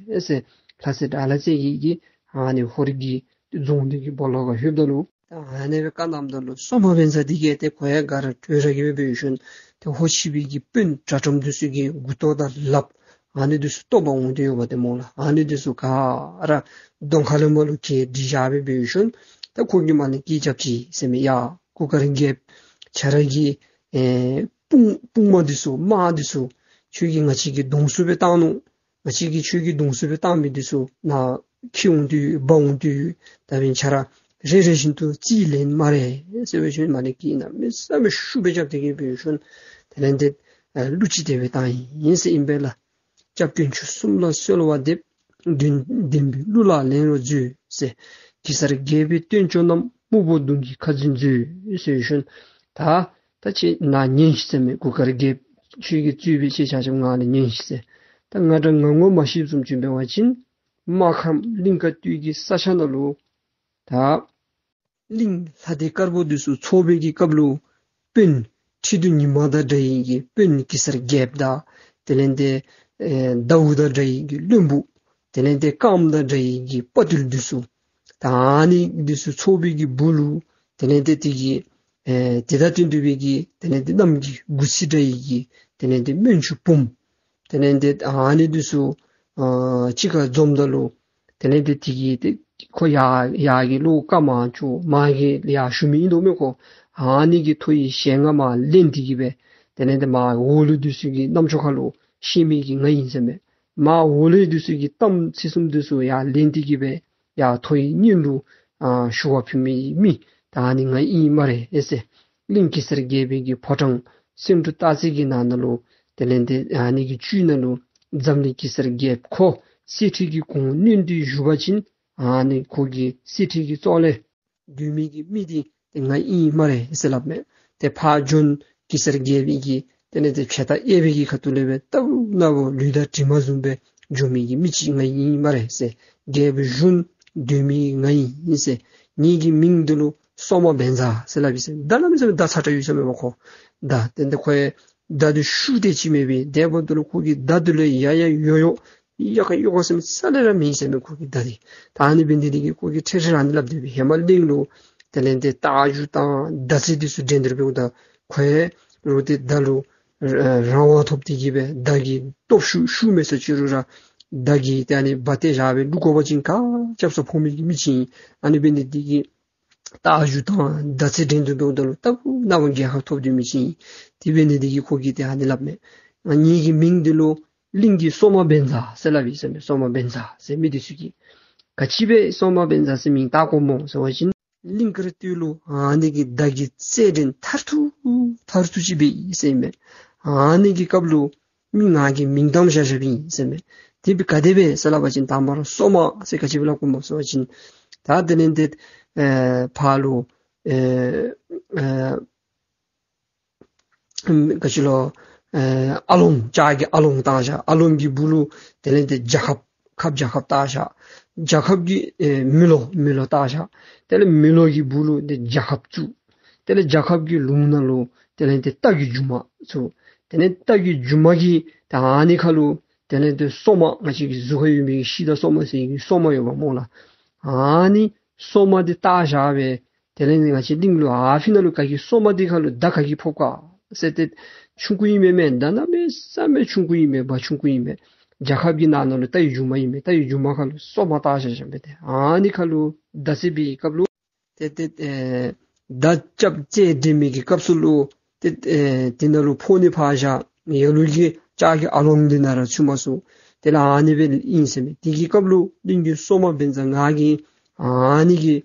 ཟེར། ལྷ་སྲས་དགྲ་ལྷ་རྩེ་རྒྱལ་གྱིས་ཨ་ནི་ཧོར་གྱི་རྫོང་འདི་གི་སྦོ་ལོགས་ཁར་ལྷོདཔ་ད་ལུ་ད་ཨ་ནི་སྦེ་བཀའ་གནངམ་ད་ལུ་སོག་མ་བཛྲ་འདི་གིས་ཏེ་ཁོ་ཡང་དགའ་ར་སྤྲོ་ར་གི་སྦེ་འབད་ཞིནམ་ཏེ་ཧོར་ཕྱི་པའི་གི་དཔོན་དྲག་དྲགམ་འདི་ཚུ་གི་མགུ་ཏོ་དང་ལགཔ་ཨ་ནི་འདི་ཚུ་བཏོག་པར་འོང་སྟེ་ཡོདཔ་ཏེ་སྨོ་ལགས། ཨ་ནི་འདི་ཚུ་ག་ར་གདོང་ཁ་ལས་མར་ལུ་གིས་འདྲིལ་བཞག་སྦེ་འབད་ཞིནམ་ད་ཁོ་གིས་མར་ལས་སྐད་རྐྱབ་ཅི་ཟེར་མས། ཡ་གུར་དཀར་རྒྱལཔོ་ཁྱོད་ར་གི་ཨེ་དཔུང་དཔུང་དམག་འདི་ཚུ་དམག་འདི་ཚུ་ཁྱོད་ཀྱིས་ང་བཅས་ཀྱི་གདོང་བསུ་སྦེ་བཏང་ནུག། ང་བཅས་ཀྱིས་ཁྱོད་ཀྱི་གདོང་བསུ་སྦེ་བཏང་མི་འདི་ཚུ་ནཱ་འཁྱིད་འོང་དོ་ཡོད་འབག་འོང་དོ་ཡོད། ད་འབདན་ཁྱོད་ར་རེ་རེ་བཞིན་དུ་རྩིས་ལེན་སྨ་རེ་ཟེར་འབད་ཞིནམ་མར་ལས་སྐད་གནམ་མེད་ས་མེད་ཤུགས་སྦེ་རྐྱབ་སྟེ་གི་འབད་ཞིནམ་དེ་ལས་ཏེ་ཨ་གླུ་ཅིག་དེ་སྦེ་བཏང་ཡི་ཟེར་ཨིན་པས་ལགས། སྐྱབས་དཀོན་མཆོག་གསུམ་ལ་གསོལ་བ་འདེབས། བདེན་བདེན་པའི་གླུ་ལགས་ལེན་རོགས་མཛོད་ཟེར། གེ་སར་རྒྱལ་པོའི་སྟོན་མཆོག་རྣམས། སྨུག་པོ་གདོང་གིས་ཁ་འཛིན་མཛོད་ཟེར་ཞིནམ་ད་ད་ཁྱོད་ནཱ་ཉན་ཤིག་ཟེར་མས། གུར་དཀར་རྒྱལཔོ་ཁྱོད་ཀྱིས་གཙོས་པའི་ཁྱེད་ཆ་ཁྱབ་ནཱ་ལས་ཉན་ཤིག་ཟེར། ད་ང་འདྲ་ང་ངོ་མ་ཤེསཔ་བཟུམ་ཅིག་འབད་བ་ཅིན་སྨར་ཁམས་གླིང་དཀར་སྟོད་ཀྱི་ས་ཆ་ནང་ལུ་ད་གླིང་ལྷ་སྡེ་དཀར་པོ་འདི་ཚུ་ཚོགས་པའི་གི་སྐབས་ལུ་དཔོན་ཁྲི་གདུགས་ཉི་མ་དང་འདྲ་བའི་གི་དཔོན་གེ་སར་རྒྱལཔོ་དང་དེ་ལས་ཏེ་ཨེ་ཟླཝ་དང་འདྲ་བའི་གི་བློན་པོ་དེ་ལས་ཏེ་རྐངམ་དང་འདྲ་བའི་གི་དཔའ་བརྟུལ་འདི་ཚུ་ད་ཨ་ནི་འདི་ཚུ་ཚོགས་པའི་གི་སྦུག་ལུ་དེ་ལས་ཏེ་དེ་གི་ཨེ་དེ་དང་བསྟུན་ཏེ་སྦེ་གི་དེ་ལས་ཏེ་གནམ་གྱི་དགུ་ཚིགས་འདྲ་བའི་གི་དེ་ལས་ཏེ་སྨན་ཆུང་བུམོ་དེ་ལས་ཏེ་ཨ་ནི་འདི་ཚུ་ཨ་གཅིག་ཁར་འཛོམས་ད་ལུ་དེ་ལས་ཏེ་དེ་གིས་ཏེ་ཁོ་ཡར་ཡར་གྱི་ལུ་བཀའ་མར་བཅོལ་མར་གྱི་ཡར་ཞུ་མི་ཨིན་དོ་མས་ཁོ། ཨ་ནི་གི་ཐོ་ཡི་ཞལ་སྔ་མར་ལེན་ཏེ་གི་སྦེ་དེ་ལས་ཏེ་མར་འོག་ལུ་འདི་ཚུ་གི་རྣམ་ཅོ་ཁ་ལུ་ཤེས་མི་གི་ང་ཨིན་ཟེར་མས། མར་འོག་ལུ་འདི་ཚུ་གི་གཏམ་ཚིག་གསུམ་འདི་ཚུ་ཡར་ལེན་ཏེ་གི་སྦེ་ཡར་ཐོ་ཡི་སྙིང་ལུ་ཨ་ཞུ་བ་ཕུལ་མི་མི་ད་ཨ་ནི་ང་ཨིན་སྨ་རེ་ཨེ་ཟེར། གླིང་གེ་སར་རྒྱལ་པོའི་གི་ཕོ་བྲང་སེང་འབྲུག་སྟག་རྩེ་གི་ནང་ན་ལུ་དེ་ལས་ཏེ་ཨ་ནི་གི་བཅུད་ནང་ལུ་འཛམ་གླིང་གེ་སར་རྒྱལཔོ་ཁོ་གསེར་ཁྲི་གི་གོང་བསྣུན་ཏེ་བཞུགས་པ་ཅིན་ཨ་ནི་ཁོ་གི་གསེར་ཁྲི་གི་བཙོག་ལས་སྡོད་མི་གི་མི་འདི་ཏེ་ང་ཨིན་སྨ་རེ་ཟེར་སླབ་མས། ཏེ་ཕར་བྱོན་གེ་སར་རྒྱལ་པོའི་གི་དེ་ལས་ཏེ་ཕྱག་རྟགས་གཡས་པའི་གི་ཁ་ཐུག་ལས་སྦེ་ལྟ་བུ་ན་བུ་ལུས་དང་གྲིབ་མ་བཟུམ་སྦེ་ འགྱོ་མི་གི་མི་ཅིག་ང་ཨིན་སྨ་རེ་ཟེར། རྒྱལ་པོའི་གཞུང་སྡོད་མི་ང་ཨིན་ཟེར། ངེ་གི་མིང་འདི་ལུ་སོག་མ་བཛྲ་ཟེར་སླབ་ཨིན་ཟེར། མདའ་གནམ་མེད་ས་མེད་མདའ་ཚ་དྲགས་ཡོད་ཟེར་མས་པ་ཁོ། མདའ་དེ་འདི་ཁོ་ཡང་མདའ་འདི་ཤུགས་དེ་ཅིག་མེད་པས། དེ་འབདཝ་ད་ལུ་ཁོ་གི་མདའ་འདི་ལུ་ཡ་ཡ་ཡོ་ཡོ་ཡ་ཁ་ཡོ་ཁ་ཟེར་མི་རྩ་ལས་ར་མེད་ཟེར་མས་ཁོ་གི་མདའ་འདི། ད་ཨ་ནི་འབད་ནི་འདི་གིས་ཁོ་གིས་ཁྲེལ་ཁྲེལ་ར་ཨ་ནི་སླབ་སྡོད་པས། ཧེ་མ་གླིང་ལུ་དེ་ལས་ཏེ་རྟ་རྒྱུག་དང་མདའ་རྩེད་འདི་ཚུ་འགྲན་བསྡུར་འབདཝ་ད་ཁོ་ཡང་ལོག་སྟེ་མདའ་ལུ་རང་དབང་ཐོབ་སྟེ་གིས་སྦེ་མདའ་གི་སྟོབས་ཤུགས་ཤུགས་མེད་ས་ཅིག་རུང་ར་མདའ་གི་ཏེ་ཨ་ནི་འབའ་ཏེ་བཞག་སྦེ་བླུག་དགོ་པ་ཅིན་ག་རྐྱབ་ས་ཕོག་མི་གི་མི་ཅིག་ཨིན། ཨ་ནི་འབད་ནི་འདི་གིས་རྟ་རྒྱུག་དང་མདའ་རྩེད་འགྲན་བསྡུར་འབདཝ་ད་ལུ་ལྟ་བུ་ན་བ་རྒྱལ་ཁ་ཐོབ་སྡོད་མི་ཅིག་ཨིན། དེ་འབད་ནི་འདི་གིས་ཁོ་གིས་ཏེ་ཨ་ནི་སླབ་མས། ང་ངེ་གི་མིང་འདི་ལུ་གླིང་གི་སོག་མ་བཛྲ་ཟེར་སླབ་ཨིན་ཟེར་མས། སོག་མ་བཛྲ་ཟེར་མི་འདི་ཚུ་གིས་ག་ཅི་སྦེ་སོག་མ་བཛྲ་ཟེར་མིང་བཏགས་དགོཔ་སྨོ་ཟེར་བ་ཅིན་གླིང་དཀར་སྟོད་ལུ་ཨ་ནི་གི་མདའ་གི་རྩེད་འགྲན་མཐར་ཐུག་མཐར་ཐུག་ཅིག་འབད་ཡི་ཟེར་མས། ཨ་ནི་གི་སྐབས་ལུ་མི་ང་གིས་མིང་བཏགས་བཞག་བཞགཔ་ཨིན་ཟེར་མས། དེ་སྦེ་ག་དེ་སྦེ་ཟེར་སླབ་པ་ཅིན་དང་པ་ར་སོག་མ་ཟེར་ག་ཅི་སྦེ་སླབ་དགོཔ་སྨོ་ཟེར་བ་ཅིན་ད་དེ་ལས་ཏེ་ཨེ་ཕར་ལུ་ཨེ་ཨེ་ཨམ་ག་ཅི་ལོ་ཨེ་ཨ་ལོང་ལྕགས་ཀྱི་ཨ་ལོང་བཏགས་བཞག། ཨ་ལོང་གི་སྦུག་ལུ་དེ་ལས་ཏེ་རྒྱལ་ཁབ་ཁབ་རྒྱལ་ཁབ་བཏགས་བཞག། རྒྱལ་ཁབ་ཀྱི་ཨེ་མེ་ལོང་མེ་ལོང་བཏགས་བཞག། དེ་ལས་མེ་ལོང་གི་སྦུག་ལུ་ཏེ་རྒྱལ་ཁབ་བཙུགས། དེ་ལས་རྒྱལ་ཁབ་ཀྱི་ལུང་ནང་ལུ་དེ་ལས་ཏེ་རྟ་གི་མཇུག་མ་བཙུགས། དེ་ལས་རྟ་གི་མཇུག་མ་གི་ད་ཨ་ནི་ཁ་ལུ་དེ་ལས་ཏེ་སོག་མ་ང་བཅས་ཀྱི་གཟུགས་ཁར་ཡོད་མི་གི་ཤིང་རྟ་སོག་མ་ཟེར་གྱི་སོག་མ་ཡོདཔ་སྨོ་ལགས། ཨ་ནི་སོག་མ་འདི་བཏགས་བཞག་སྦེ་དེ་ལས་ང་བཅས་གླིང་ལུ་ཨ་ཕི་ནང་ལུ་ག་གི་སོག་མ་འདི་ཁ་ལུ་མདའ་ག་གིས་ཕོགཔ་ག་ཟེར་ཏེ་ཆུང་ཀུ་ཨིན་མས་མེན། མདའ་གནམ་མེད་ས་མེད་ཆུང་ཀུ་ཨིན་མས། འབའ་ཆུང་ཀུ་ཨིན་མས། རྒྱལ་ཁབ་ཀྱི་ནང་ན་ལུ་རྟ་ཡི་མཇུག་མ་ཨིན་མས། རྟ་ཡི་མཇུག་མ་ཁ་ལུ་སོག་མ་བཏགས་བཞག་བཞགཔ་མས། ཏེ་ཨ་ནི་ཁ་ལུ་མདའ་རྩེད་པའི་སྐབས་ལུ་ཏེ་ཏེ་ཨེ་མདའ་རྐྱབ་རྩེད་འགྲན་མི་གི་སྐབས་སུ་ལུ་ཏེ་ཨེ་དེ་ནང་ལུ་ཕོག་ནི་ཕར་བཞག། ཡ་ལུ་གི་ལྕགས་ཀྱི་ཨ་ལོང་འདི་ནང་ར་ཚུད་མ་ཚུགས། དེ་ལས་ཨ་ནི་སྦེ་ཨིན་ཟེར་མས། དེ་གི་སྐབས་ལུ་གླིང་གི་སོག་མ་བཛྲ་ང་གིས་ཨ་ནི་གི་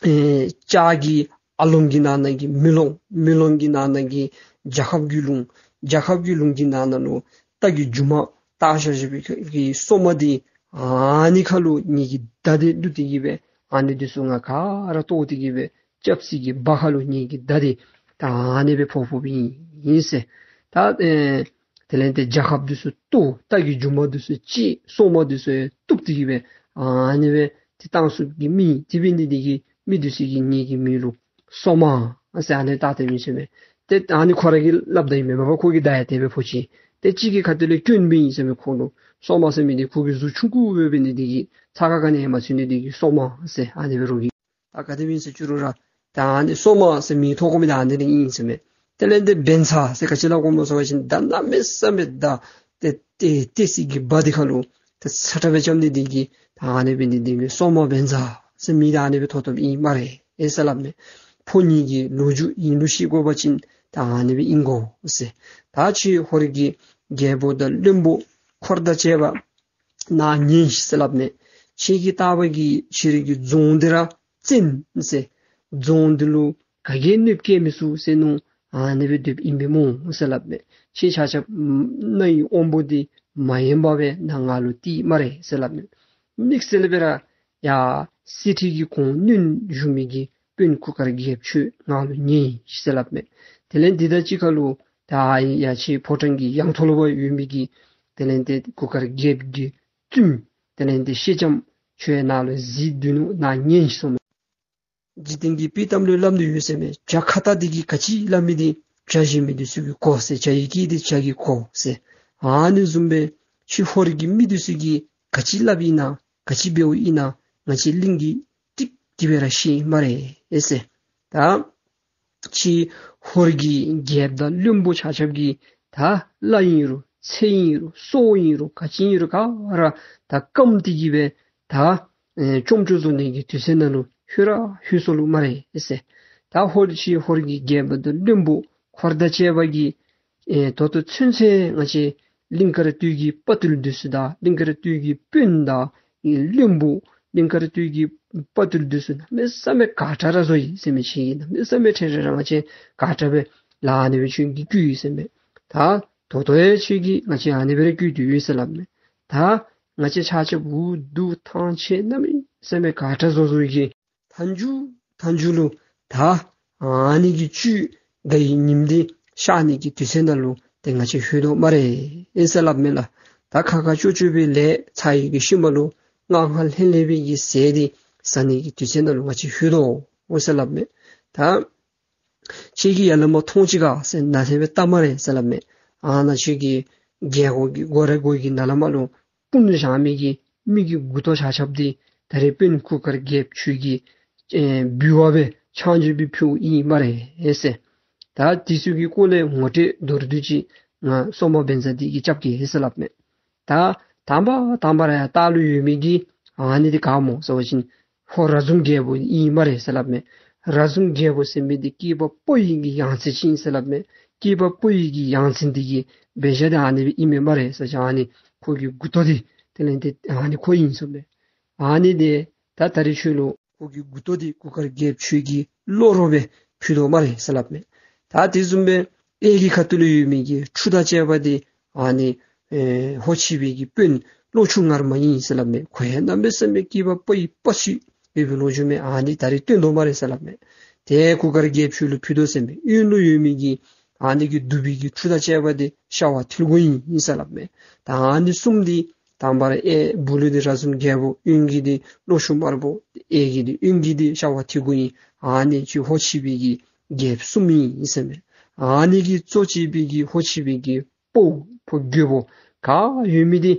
ཨེ་ལྕགས་ཀྱི་ཨ་ལོང་གི་ནང་ན་གི་མེ་ལོང་མེ་ལོང་གི་ནང་ན་གི་རྒྱལ་ཁབ་ཀྱི་ལུང་རྒྱལ་ཁབ་ཀྱི་ལུང་གི་ནང་ན་ལུ་རྟ་གི་མཇུག་མ་བཏགས་བཞག་བཞག་པའི་གི་སོག་མ་འདི་ཨ་ནི་ཁ་ལུ་ངེ་གི་མདའ་འདི་བླུགས་ཏེ་གིས་སྦེ་ཨ་ནི་འདི་ཚུ་ང་ག་ར་བཏོག་སྟེ་གིས་སྦེ་རྐྱབ་ས་གི་འབའ་ཁ་ལུ་ངེ་གི་མདའ་འདི་ད་ཨ་ནི་སྦེ་ཕོག་ཕོགཔ་ཨིན་ཟེར། ད་ཨེ་དེ་ལས་ཏེ་རྒྱལ་ཁབ་འདི་ཚུ་བཏོག། རྟ་གི་མཇུག་མ་འདི་ཚུ་བཅད། སོག་མ་འདི་ཚུ་ཡང་གཏུབ་སྟེ་གིས་སྦེ་ཨ་ནི་སྦེ་ཏེ་བཏང་ཚུགས་པའི་གི་མི་དེ་འབད་ནི་འདི་གིས་མི་འདི་ཚུ་གིས་ངེ་གི་མིང་ལུ་སོག་མ་ཟེར་ཨ་ནི་བཏགས་ཏེ་ཨིན་ཟེར་མས། ཏེ་ཨ་ནི་ཁོ་ར་གིས་སླབ་ད་ཨིན་མས། མ་པ་ཁོ་གིས་མདའ་ཡང་དེ་སྦེ་ཕོག་ཅི། ཏེ་གཅིག་གི་ཁ་ཐུག་ལས་སྐྱོན་འབད་ཨིན་ཟེར་མས། ཁོ་ལུ་སོག་མ་ཟེར་མི་འདི་ཁོ་གི་གཟུགས་ཆུང་ཀུ་སྦེ་འབད་ནི་འདི་གིས་ཚ་ཁ་ག་ནི་ཡང་མ་ཚུད་ནི་འདི་གིས་སོག་མ་ཟེར་ཨ་ནི་སྦེ་རོགས་ཀྱིས་ད་ག་དེ་སྦེ་ཨིན་ཟེར་ཅི་རུང་ར་ད་ཨ་ནི་སོག་མ་ཟེར་མིང་ཐོབ་དགོ་མི་ད་ཨ་ནི་ལས་ཨིན་ཟེར་མས། དེ་ལས་ཏེ་བཛྲ་ཟེར་ག་ཅི་སླབ་དགོཔ་སྨོ་ཟེར་བ་ཅིན་མདའ་གནམ་མེད་ས་མེད་མདའ་ཏེ་ཏེ་ཏེ་ས་གི་འབའ་འདི་ཁ་ལུ་ཏེ་ཚ་དྲགས་སྦེ་རྐྱབ་ནི་འདི་གིས་ད་ཨ་ནི་སྦེ་ནི་འདི་གིས་སོག་མ་བཛྲ་ཟེར་མིང་ད་ཨ་ནི་སྦེ་ཐོབ་ཐོབ་ཨིན་སྨ་རེ་ཨེ་ཟེར་སླབ་མས། ཕོ་ཉིད་ཀྱི་ལོ་རྒྱུས་ཨིན་ལུགས་ཤེས་དགོ་པ་ཅིན་ད་ཨ་ནི་སྦེ་ཨིན་དགོ་ཟེར། ད་ཁྱེད་ཧོར་གྱི་རྒྱལ་པོ་དང་བློན་པོ་འཁོར་དང་བཅས་པ་ནཱ་ཉན་ཤིག་ཟེར་སླབ་མས། ཁྱེད་ཀྱིས་བཏགས་པའི་གི་ཁྱེད་རའི་གི་རྫོང་འདི་ར་བཙན་ཟེར། རྫོང་འདི་ལུ་ག་གིས་གནོདཔ་བཀལ་མི་ཚུགས་ཟེར་མནོ་ཨ་ནི་སྦེ་སྡོདཔ་ཨིན་པས་སྨོ་ཟེར་སླབ་མས། ཁྱེད་ཆ་ཁྱབ་རྣ་ཡི་དབང་པོ་འདི་མ་ཡེངས་པར་སྦེ་ནཱ་ང་ལུ་བལྟ་སྨ་རེ་ཟེར་སླབ་མས། དམིགས་བསལ་སྦེ་ར་ཡ་གསེར་ཁྲི་གི་གོང་བསྣུན་བཞུགས་མི་གི་དཔོན་གུར་དཀར་རྒྱལཔོ་ཁྱོད་ང་ལུ་ཉན་ཤིག་ཟེར་སླབ་མས། དེ་ལས་འདི་དང་གཅིག་ཁར་ལུ་ད་ཡ་ཁྱེད་ཕོ་བྲང་གི་ཡང་ཐོག་ལུ་ཡོད་མི་གི་དེ་ལས་ཏེ་གུར་དཀར་རྒྱལཔོ་གི་བཙུནམོ་དེ་ལས་ཏེ་ཤེས་ལྕམ་ཁྱོད་ནཱ་ལུ་གཟིགས་སྡོད་ནུག། ནཱ་ཉན་ཤིག་ཟེར་མས། འཇིག་རྟེན་གྱི་དཔྱེ་གཏམ་ལུ་སླབ་ནི་ཡོད་ཟེར་མས། བྱ་ཁྭ་ཏ་འདི་གིས་ག་ཅི་སླབ་མི་འདི་བྱ་བཞིན་མི་འདི་ཚུ་གིས་གོ་ཟེར། བྱ་ཡི་སྐད་འདི་བྱ་གིས་གོ་ཟེར། ཨ་ནི་བཟུམ་སྦེ་ཁྱེད་ཧོར་གྱི་མི་འདི་ཚུ་གིས་ག་ཅི་སླབ་ཨིན་ན་ག་ཅི་འབདཝ་ཨིན་ན་ང་བཅས་གླིང་གིས་ཏིག་ཏིག་སྦེ་ར་ཤེས་སྨ་རེ་ཨེ་ཟེར། ད་ཁྱེད་ཧོར་གྱི་རྒྱལཔོ་དང་བློན་པོ་ཆ་ཁྱབ་ཀྱིས་ད་གླ་ཨིན་རུང་ཚེ་ཨིན་རུང་སྲོག་ཨིན་རུང་ག་ཅི་ཨིན་རུང་ག་ར་ད་བཀམ་སྟེ་གིས་སྦེ་ད་ཨེ་བཅོམ་བཅོམ་བཟོ་ནི་གི་དུས་ཚོད་ནང་ལུ་ལྷོད་ར་ལྷོད་སོ་ལོ་སྨ་རེ་ཨེ་ཟེར། ད་ཧོར་ཁྱེད་ཧོར་གྱི་རྒྱལཔོ་དང་བློན་པོ་འཁོར་དང་བཅས་པ་གིས་ཨེ་ད་ལྟོ་ཚུན་ཚོད་ང་བཅས་གླིང་དཀར་སྟོད་ཀྱི་དཔའ་བརྟུལ་འདི་ཚུ་དང་གླིང་དཀར་སྟོད་ཀྱི་དཔོན་དང་ཨེ་བློན་པོ་གླིང་དཀར་སྟོད་ཀྱི་དཔའ་བརྟུལ་འདི་ཚུ་གནམ་མེད་ས་མེད་དགའ་དྲགས་ར་བཟོ་ཡི་ཟེར་མས། ཁྱེད་ཀྱིས་གནམ་མེད་ས་མེད་ཁྲེལ་ཁྲེལ་ར་ང་བཅས་དགའ་དྲགས་སྦེ་ལཱ་ཨ་ནི་སྦེ་ཁྱེད་ཀྱིས་བཀོལ་ཡི་ཟེར་མས། ད་ད་ལྟོ་ཡང་ཁྱེད་ཀྱིས་ང་བཅས་ཨ་ནི་སྦེ་ར་བཀོལ་དོ་ཡོད་ཟེར་སླབ་མས། ད་ང་བཅས་ཆ་ཁྱབ་འུ་སྡུག་ཐང་ཆད་གནམ་མེད་ས་མེད་དགའ་དྲགས་བཟོ་བཟོཝ་གིས་མཐའ་མཇུག་མཐའ་མཇུག་ལུ་ད་ཨ་ནི་གི་བཅུད་དགའ་བའི་ཉིམ་འདི་ཤར་ནི་གི་དུས་ཚོད་ནང་ལུ་ཏེ་ང་བཅས་ལྷོད་དོ་སྨ་རེ་ཨེ་ཟེར་སླབ་མས་ལགས། ད་ ད་ཁག་ཁག་ཅོག་ཅོག་སྦེ་ལས་ཚར་བའི་གི་ཤུལ་མ་ལུ་ངང་ངང་ལྷོད་ལྷོད་སྦེ་གི་ཟས་འདི་ཟ་ནི་གི་དུས་ཚོད་ནང་ལུ་ང་བཅས་ལྷོད་དོ་འོང་ཟེར་སླབ་མས། ད་ཁྱེད་ཀྱིས་ཡར་ལས་མར་མཐོང་ཅི་ག་ཟེར། ནཱ་ལས་སྦེ་བལྟ་སྨ་རེ་ཟེར་སླབ་མས། ཨ་ནཱ་ཁྱེད་ཀྱི་རྒྱལ་སྒོ་གི་སྒོ་ར་སྒོ་གི་ནང་ལས་མར་ལུ་སྤུངས་བཞག་མི་གི་མི་གི་མགུ་ཏོ་ཆ་ཁྱབ་འདི་ད་རེས་དཔོན་གུར་དཀར་རྒྱལཔོ་ཁྱོད་ཀྱི་ཨེ་འབུལ་བ་སྦེ་ཕྱག་མཇུག་སྦེ་ཕུལཝ་ཨིན་སྨ་རེ་ཟེར། ད་དེ་ཚུ་གི་སྐོར་ལས་ངོ་སྤྲོད་མདོར་བསྡུས་ཅིག་ང་སོ་མ་བཛྲ་འདི་གིས་རྐྱབ་གེ་ཟེར་སླབ་མས། ད་དང་པ་དང་པ་ར་ཡར་ལྟག་ལུ་ཡོད་མི་གི་ཨ་ནི་འདི་ག་སྨོ་ཟེར་བ་ཅིན་ཧོར་ར་ཟུམ་རྒྱལ་པོ་ཨིན་སྨ་རེ་ཟེར་སླབ་མས། ར་ཟུམ་རྒྱལ་པོ་ཟེར་མི་འདི་སྐྱེས་པ་ཕོ་ཡི་གི་ཡང་རྩེ་ཅིག་ཨིན་ཟེར་སླབ་མས། སྐྱེས་པ་ཕོ་ཡི་གི་ཡང་རྩེ་འདི་གི་འབད་བཞག་འདི་ཨ་ནི་སྦེ་ཨིན་མས་སྨ་རེ་ཟེར་བ་ཅིན་ཨ་ནི་ཁོ་གི་མགུ་ཏོ་འདི་དེ་ལས་འདི་ཨ་ནི་ཁོ་ཨིན་ཟེར་མས། ཨ་ནི་འདི་ད་ད་རེས་ཁྱོད་ལུ་ཁོ་གི་མགུ་ཏོ་འདི་གུར་དཀར་རྒྱལཔོ་ཁྱོད་ཀྱི་བློ་རོགས་སྦེ་ཕུལ་དོ་སྨ་རེ་ཟེར་སླབ་མས། ད་དེ་བཟུམ་སྦེ་གཡས་ཀྱི་ཁ་ཐུག་ལུ་ཡོད་མི་གི་ཁྲུ་དང་བཅས་པ་འདི་ཨ་ནི་ཨེ་ཧོར་ཕྱི་པའི་གི་དཔོན་ཀློག་ཆུང་ངར་མ་ཨིན་ཟེར་སླབ་མས། ཁོ་ཡང་གནམ་མེད་ས་མེད་སྐྱེས་པ་ཕོ་ཡི་ཕོ་ཅིག་ཡོད་པའི་ལོ་རྒྱུས་མས། ཨ་ནི་ད་རེས་བཏོན་དོ་སྨ་རེ་ཟེར་སླབ་མས། དེ་གུར་དཀར་རྒྱལཔོ་ཁྱོད་ལུ་ཕུལ་དོ་ཟེར་མས། གཡོན་ལུ་ཡོད་མི་གི་ཨ་ནི་གི་གདུག་པའི་གི་ཁྲུ་དང་བཅས་པ་འདི་ཤ་བ་ཐིལ་གོ་ཨིན་ཟེར་སླབ་མས། ད་ཨ་ནི་གསུམ་འདི་དང་པ་ར་ཨེ་སྦུག་ལུ་འདི་ར་ཟུམ་རྒྱལ་པོ། གཡོན་གྱི་འདི་ཀློག་ཆུང་དམར་པོ། གཡས་ཀྱི་འདི་གཡོན་གྱི་འདི་ཤ་བ་ཐིལ་གོ་ཨིན། ཨ་ནི་ཁྱོད་ཧོར་ཕྱི་པའི་གི་རྒྱལཔོ་གསུམ་ཨིན་ཟེར་མས། ཨ་ནི་གིས་གཙོ་བྱས་པའི་གི་ཧོར་ཕྱི་པའི་གི་དཔའ་བོ་རྒོད་པོ་ག་ཡོད་མི་འདི་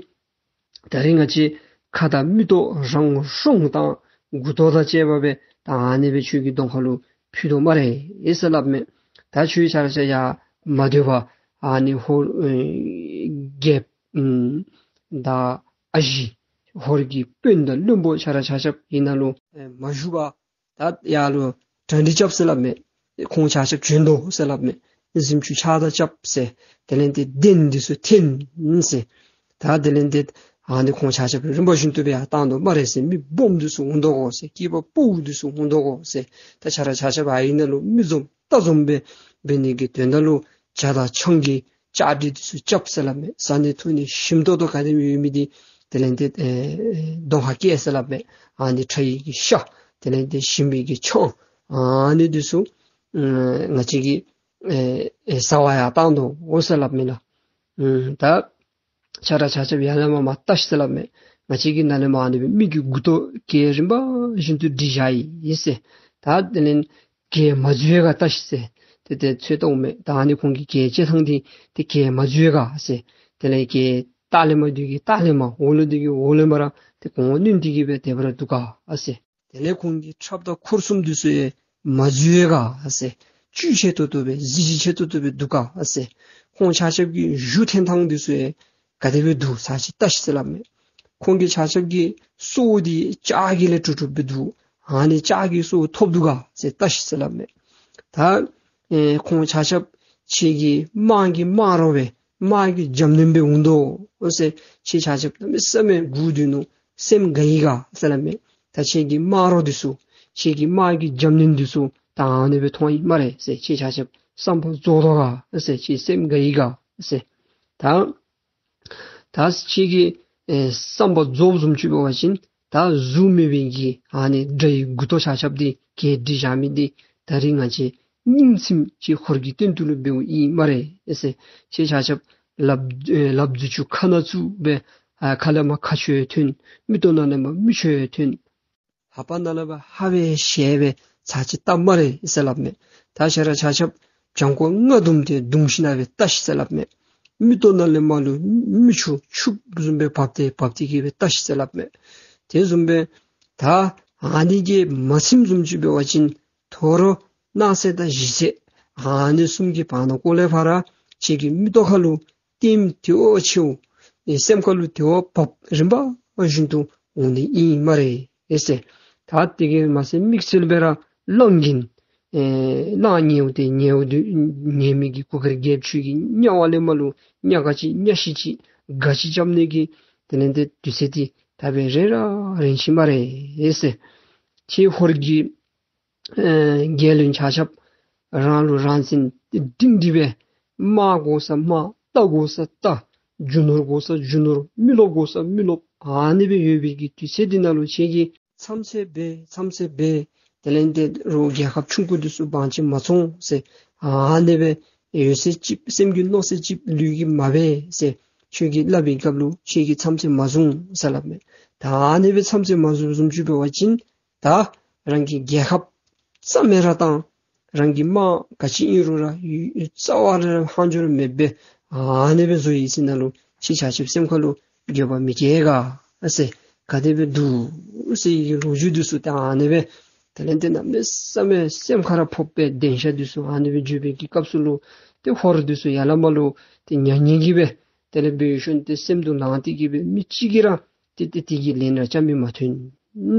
ད་རེས་ང་བཅས་ཁ་དང་མིག་ཏོ་རང་སྲོག་དང་མགུ་ཏོ་དང་བཅས་པ་སྦེ་ད་ཨ་ནི་སྦེ་ཁྱོད་ཀྱི་གདོང་ཁ་ལུ་ཕུལ་དོ་སྨ་རེ་ཟེར་སླབ་མས། ད་ཁྱོད་ཆ་ར་ཆ་ཡར་མ་སྡོད་པར་ཨ་ནི་ཧོར་ཨེ་རྒྱལཔོ་ཨམ་དང་ཨ་ཞེ་ཧོར་གྱི་དཔོན་དང་བློན་པོ་ཆ་ར་ཆ་ཁྱབ་ཨ་ནཱ་ལུ་ཨེ་མ་བཞུགས་པར་ད་ཡར་ལུ་གྲ་སྒྲིག་རྐྱབ་ཟེར་སླབ་མས། ཁོང་ཆ་ཁྱབ་བྱོན་དོ་ཟེར་སླབ་མས། གཟིམ་ཆུང་ཕྱག་དང་རྐྱབ་ཟེར། དེ་ལས་འདི་གདན་འདི་ཚུ་འཐེན་ཟེར། ད་དེ་ལས་འདི་ཨ་ནི་ཁོང་ཆ་ཁྱབ་རིམ་པ་བཞིན་དུ་སྦེ་ཡར་བཏང་དོ་སྨ་རེ་ཟེར། མི་སྦོམ་འདི་ཚུ་འོང་དོ་གོ་ཟེར། སྐྱེས་པ་ཕོ་འདི་ཚུ་འོང་དོ་གོ་ཟེར། ད་ཆ་ར་ཆ་ཁྱབ་ཨ་ནཱ་ལུ་མི་འཛོམས་རྟ་འཛོམས་སྦེ་འབད་ནི་གི་དོན་དག་ལུ་ཇ་དང་ཆང་གི་བཅའ་སྒྲིག་འདི་ཚུ་རྐྱབ་ཟེར་སླབ་མས། བཟའ་ནི་འཐུང་ནི་ཞིམ་ཏོག་ཏོ་ག་དེམ་ཡོད་མི་འདི་དེ་ལས་འདི་ཨེ་གདོང་ཁར་བཀལ་ཟེར་སླབ་མས། ཨ་ནི་ཁྲ་ཡི་གི་ཤ་དེ་ལས་འདི་ཞིམ་པའི་གི་ཆང་ཨ་ནི་འདི་ཚུ་ཨེ་ང་བཅས་ཀྱིས་ཨེ་ཨེ་བཟའ་བར་ཡར་བཏང་དོ་འོང་ཟེར་སླབ་མས་ལགས། ཨེ་ད་ཆ་ར་ཆ་ཁྱབ་ཡར་ལས་མར་མར་བལྟ་ཤིག་ཟེར་སླབ་མས། ང་བཅས་ཀྱིས་ནཱ་ལས་མར་ཨ་ནི་སྦེ་མི་གི་མགུ་ཏོ་གྱལ་རིམ་པ་བཞིན་དུ་སྒྲིག་བཞག་ཡི་ཟེར། ད་དེ་ལས་གྱལ་མ་འཛུལ་ཡས་ག་བལྟ་ཤིག་ཟེར། ཏེ་ཏེ་ཚོད་བཏངམ་མས། ད་ཨ་ནི་ཁོང་གི་གྱལ་བཅད་ཐངས་འདི་ཏེ་གྱལ་མ་འཛུལ་ཡས་ག་ཟེར། དེ་ལས་གྱལ་ལྟག་ལས་མར་འདི་གིས་ལྟག་ལས་མར་འོག་ལུ་འདི་གིས་འོག་ལས་མར་ར་ཏེ་གོང་བསྣུན་ཏེ་གི་སྦེ་དེ་སྦེ་ར་འདུག་ག་ཟེར། དེ་ལས་ཁོང་གི་ཁྲབ་དང་འཁོར་གསུམ་འདི་ཚུ་ཡང་མ་འཛུལ་ཡས་ག་ཟེར། བཅུད་ཆེ་ཏོག་ཏོ་སྦེ་གཟི་བརྗིད་ཆེ་ཏོག་ཏོ་སྦེ་འདུག་ག་ཟེར། ཁོང་ཆ་ཁྱབ་ཀྱི་གཞུ་འཐེན་ཐངས་འདི་ཚུ་ཡང་ག་དེ་སྦེ་འདུག་ཚར་ཅིག་བལྟ་ཤིག་ཟེར་སླབ་མས། ཁོང་གི་ཆ་ཁྱབ་ཀྱི་སོ་འདི་ལྕགས་ཀྱི་ལས་གྲུབ་གྲུབ་སྦེ་འདུག། ཨ་ནི་ལྕགས་ཀྱི་སོ་ཐོབ་འདུག་ག་ཟེར་བལྟ་ཤིག་ཟེར་སླབ་མས། ད་ཨེ་ཁོང་ཆ་ཁྱབ་ཁྱེད་ཀྱི་དམག་གི་དམག་རོགས་སྦེ་དམག་གི་འཇམ་མཉེན་སྦེ་འོང་དོ་འོང་ཟེར། ཁྱེད་ཆ་ཁྱབ་གནམ་མེད་ས་མེད་སྒུག་སྡོད་ནུག། སེམས་དགའ་ཡི་ག་ཟེར་སླབ་མས། ད་ཁྱེད་ཀྱི་དམག་རོགས་འདི་ཚུ་ཁྱེད་ཀྱི་དམག་གི་འཇམ་མཉེན་འདི་ཚུ་ད་ཨ་ནི་སྦེ་མཐོང་ཡི་སྨ་རེ་ཟེར། ཁྱེད་ཆ་ཁྱབ་བསམ་པ་རྫོགས་དོ་ག་ཟེར། ཁྱེད་སེམས་དགའ་ཡི་ག་ཟེར། ད་ད་ཁྱེད་ཀྱི་ཨེ་བསམ་པ་རྫོགསཔ་བཟུམ་ཅིག་འབད་བ་ཅིན་ད་གཟུགས་མེད་པའི་གི་ཨ་ནི་དགྲ་ཡི་མགུ་ཏོ་ཆ་ཁྱབ་འདི་གྱལ་སྒྲིག་བཞག་མི་འདི་ད་རིས་ང་བཅས་སྙིང་ཚིམ་ཅིག་ཧོར་གྱི་སྟེང་དུ་ལུ་འབདཝ་ཨིན་སྨ་རེ་ཟེར། ཁྱེད་ཆ་ཁྱབ་ལགཔ་ཨེ་ལགཔ་མཛུབ་ཅུ་ཁ་སྣ་བཙུགས་སྦེ་ཨ་ཁ་ལས་མར་ཁ་ཆོས་ཐོན། མིག་ཏོ་ནང་ལས་མར་མིག་ཆོས་ཐོན། ལྷ་པ་ནང་ལས་མར་ཧ་སྦེ་ཞལ་སྦེ་ཚར་ཅིག་བལྟ་སྨ་རེ་ཟེར་སླབ་མས། ད་ཆ་ར་ཆ་ཁྱབ་བྱང་ཁོག་རྔ་བརྡུངམ་སྟེ་བརྡུང་ཞིན་ན་སྦེ་བལྟ་ཤིག་ཟེར་སླབ་མས། མིག་ཏོ་ནང་ལས་མར་ལུ་མིག་ཆུ་ཆུ་བཟུམ་སྦེ་འབབ་སྟེ་འབབ་སྟེ་གི་སྦེ་བལྟ་ཤིག་ཟེར་སླབ་མས། དེ་བཟུམ་སྦེ་ད་ཨ་ནི་གིས་མ་ཚིམ་བཟུམ་ཅིག་འབད་བ་ཅིན་དོ་རུང་སྣང་གསལ་དང་ཞི་གསལ་ཨ་ནི་གསུམ་གྱི་བར་ན་ཀོ་ལས་ཕར་ཁྱེད་ཀྱི་མིག་ཏོ་ཁ་ལུ་ལྟདམོ་དེ་བ་ཆེཝ་ཨེ་སེམས་ཁ་ལུ་དེ་བ་བབས་རིམ་པ་བཞིན་དུ་འོང་ནི་ཨིན་སྨ་རེ་ཟེར། ད་དེ་གིས་མ་ཚད་དམིགས་བསལ་སྦེ་ར་གླང་གིས་ཨེ་གླང་ཉལཝ་དེ་ཉལཝ་དེ་ཉལ་མི་གི་གུར་དཀར་རྒྱལཔོ་ཁྱོད་ཀྱི་གཉའ་བ་ལས་མར་ལུ་གཉའ་ག་ཅི་གཉའ་ཤིང་ཅིག་ག་ཅི་རྐྱབ་ནི་གི་དེ་ལས་འདི་དུས་ཚོད་འདི་ད་འབད་རན་ར་རན་ཅི་སྨ་རེ་ཟེར། ཁྱེད་ཧོར་གྱི་ཨེ་རྒྱལ་བློན་ཆ་ཁྱབ་རང་ལུ་རང་བཙན་སྒྲིང་སྒྲི་སྦེ་དམག་དགོ་ས་དམག་རྟ་དགོ་ས་རྟ་རྒྱུ་ནོར་དགོ་ས་རྒྱུ་ནོར་མི་རློབས་དགོ་ས་མི་རློབས་ཨ་ནི་སྦེ་ཡོད་པའི་གི་དུས་ཚོད་འདི་ནང་ལུ་ཁྱེད་ཀྱིས་མཚམས་ཚད་འབད་མཚམས་ཚད་འབད་དེ་ལས་འདི་རུང་རྒྱལ་ཁབ་ཆུང་ཀུ་འདི་ཚུ་དབང་ཆེ་མ་བཙོང་ཟེར། ཨ་ནི་སྦེ་ཡོད་ཚད་ཅིག་སེམས་ཀྱི་མནོ་ཚད་ཅིག་ལུས་ཀྱིས་མ་འབད་ཟེར། ཁྱོད་ཀྱིས་སླབ་པའི་སྐབས་ལུ་ཁྱོད་ཀྱིས་མཚམས་ཚད་མ་བཟུང་ཟེར་སླབ་མས། ད་ཨ་ནི་སྦེ་མཚམས་ཚད་མ་བཟུང་བཟུམ་ཅིག་འབད་བ་ཅིན་ད་རང་གི་རྒྱལ་ཁབ་རྩ་མེད་ར་བཏང་། རང་གི་དམག་ག་ཅི་ཨིན་རུང་ར་ཡུལ་རྩ་བ་ར་ཧང་ཇོ་ར་མེདཔ་སྦེ་ཨ་ནི་སྦེ་བཟོ་ཡི་ཟེར་ན་ལུ་ཁྱེད་ཆ་ཁྱབ་སེམས་ཁ་ལུ་འགྱོད་པ་མི་སྐྱེ་ག་ཟེར། ག་དེ་སྦེ་འདུག་ཟེར་གྱི་ལོ་རྒྱུས་འདི་ཚུ་ད་ཨ་ནི་སྦེ་དེ་ལས་ཏེ་གནམ་མེད་ས་མེད་སེམས་ཁར་ཕོག་པའི་དེན་ཤ་འདི་ཚུ་ཨ་ནི་སྦེ་བརྗོད་པའི་གི་སྐབས་སུ་ལུ་ཏེ་ཧོར་འདི་ཚུ་ཡར་ལས་མར་ལུ་ཏེ་ཉ་ཉེ་གི་སྦེ་དེ་ལས་འབད་ཞིནམ་ཏེ་སེམས་སྡུག་ལངས་ཏེ་གི་སྦེ་མི་གཅིག་གིས་ར་ཏེ་ཏེ་དེ་གི་ལན་ར་རྐྱབ་མི་མ་ཐོན་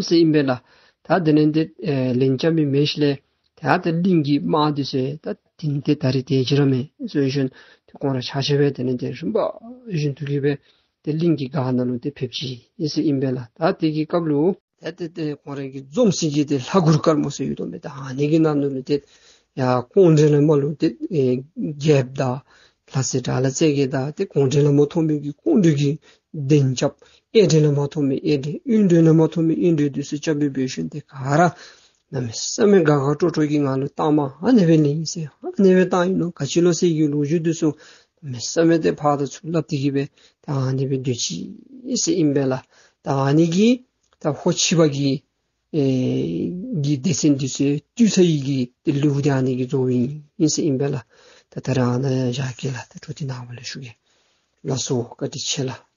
ཟེར་ཨིན་པས་ལགས། ད་དེ་ལས་ཏེ་ཨེ་ལན་རྐྱབ་མི་མེད་ཞིནམ་ལས་ད་ཏེ་གླིང་གི་དམག་འདི་ཚུ་ད་དེ་ནི་ཏེ་ད་རིས་དེ་ཅིག་ར་མེད་ཟེར་ཞིནམ་ཏེ་ཁོང་ར་ཆ་ཁྱབ་སྦེ་དེ་ལས་ཏེ་རིམ་པ་བཞིན་དུ་གི་སྦེ་ཏེ་གླིང་གི་སྒར་ནང་ལུ་ཏེ་ཕེབས་ཅི་ཟེར་ཨིན་པས་ལགས། ད་དེ་གི་སྐབས་ལུ་ད་ཏེ་ཏེ་ཁོང་ར་གི་འཛོམས་སའི་གི་ཏེ་ལྷ་གུར་དཀར་མོ་ཟེར་ཡོད་དོ་མས། ད་ཨ་ནི་གི་ནང་ལུ་ཏེ་ཡར་ཀོང་སྤྲུལ་ལས་མར་ལུ་ཏེ་ཨེ་རྒྱལཔོ་དང་ལྷ་སྲས་དགྲ་ལྷ་རྩེ་རྒྱལ་དང་ཏེ་ཀོང་སྤྲུལ་ལས་མར་ཐོན་མི་གི་ཀོང་སྤྲུལ་གྱིས་གདན་རྐྱབ། གཡས་སྤྲུལ་ལས་མར་ཐོན་མི་གཡས་སྤྲུལ། གཡོན་སྤྲུལ་ལས་མར་ཐོན་མི་གཡོན་སྤྲུལ་འདི་ཚུ་རྐྱབ་སྦེ་འབད་ཞིནམ་ཏེ་ག་ར་གནམ་མེད་ས་མེད་དགའ་དགའ་སྤྲོ་སྤྲོ་གི་ངང་ལུ་རྟགས་མ་ཨ་ནི་སྦེ་ལེན་ཡི་ཟེར། ཨ་ནི་སྦེ་བཏང་ཡི་ལོ། ག་ཅི་ལོ་ཟེར་གྱི་ལོ་རྒྱུས་འདི་ཚུ་གནམ་མེད་ས་མེད་ཏེ་ཕར་དང་ཚུར་སླབ་སྟེ་གི་སྦེ་ད་ཨ་ནི་སྦེ་སྡོད་ཅི་ཟེར་ཨིན་པས་ལགས། ད་ཨ་ནི་གི་ད་ཧོར་ཕྱི་པ་གི་ཨེ་གི་སྡེ་ཚན་འདི་ཚུ་བཏུལ་ཚར་ཡི་གི་ཏེ་ལེའུ་འདི་ཨ་ནི་གིས་རྫོགས་ཨིན་ཟེར་ཨིན་པས་ལགས། ད་ད་རེས་ཨ་ནཱ་བཞག་གེ་ལགས། ད་འཕྲོ་འདི་ནངས་པ་ལས་ཞུ་གེ། ལགས་སོ། བཀའ་དྲིན་ཆེ་ལགས།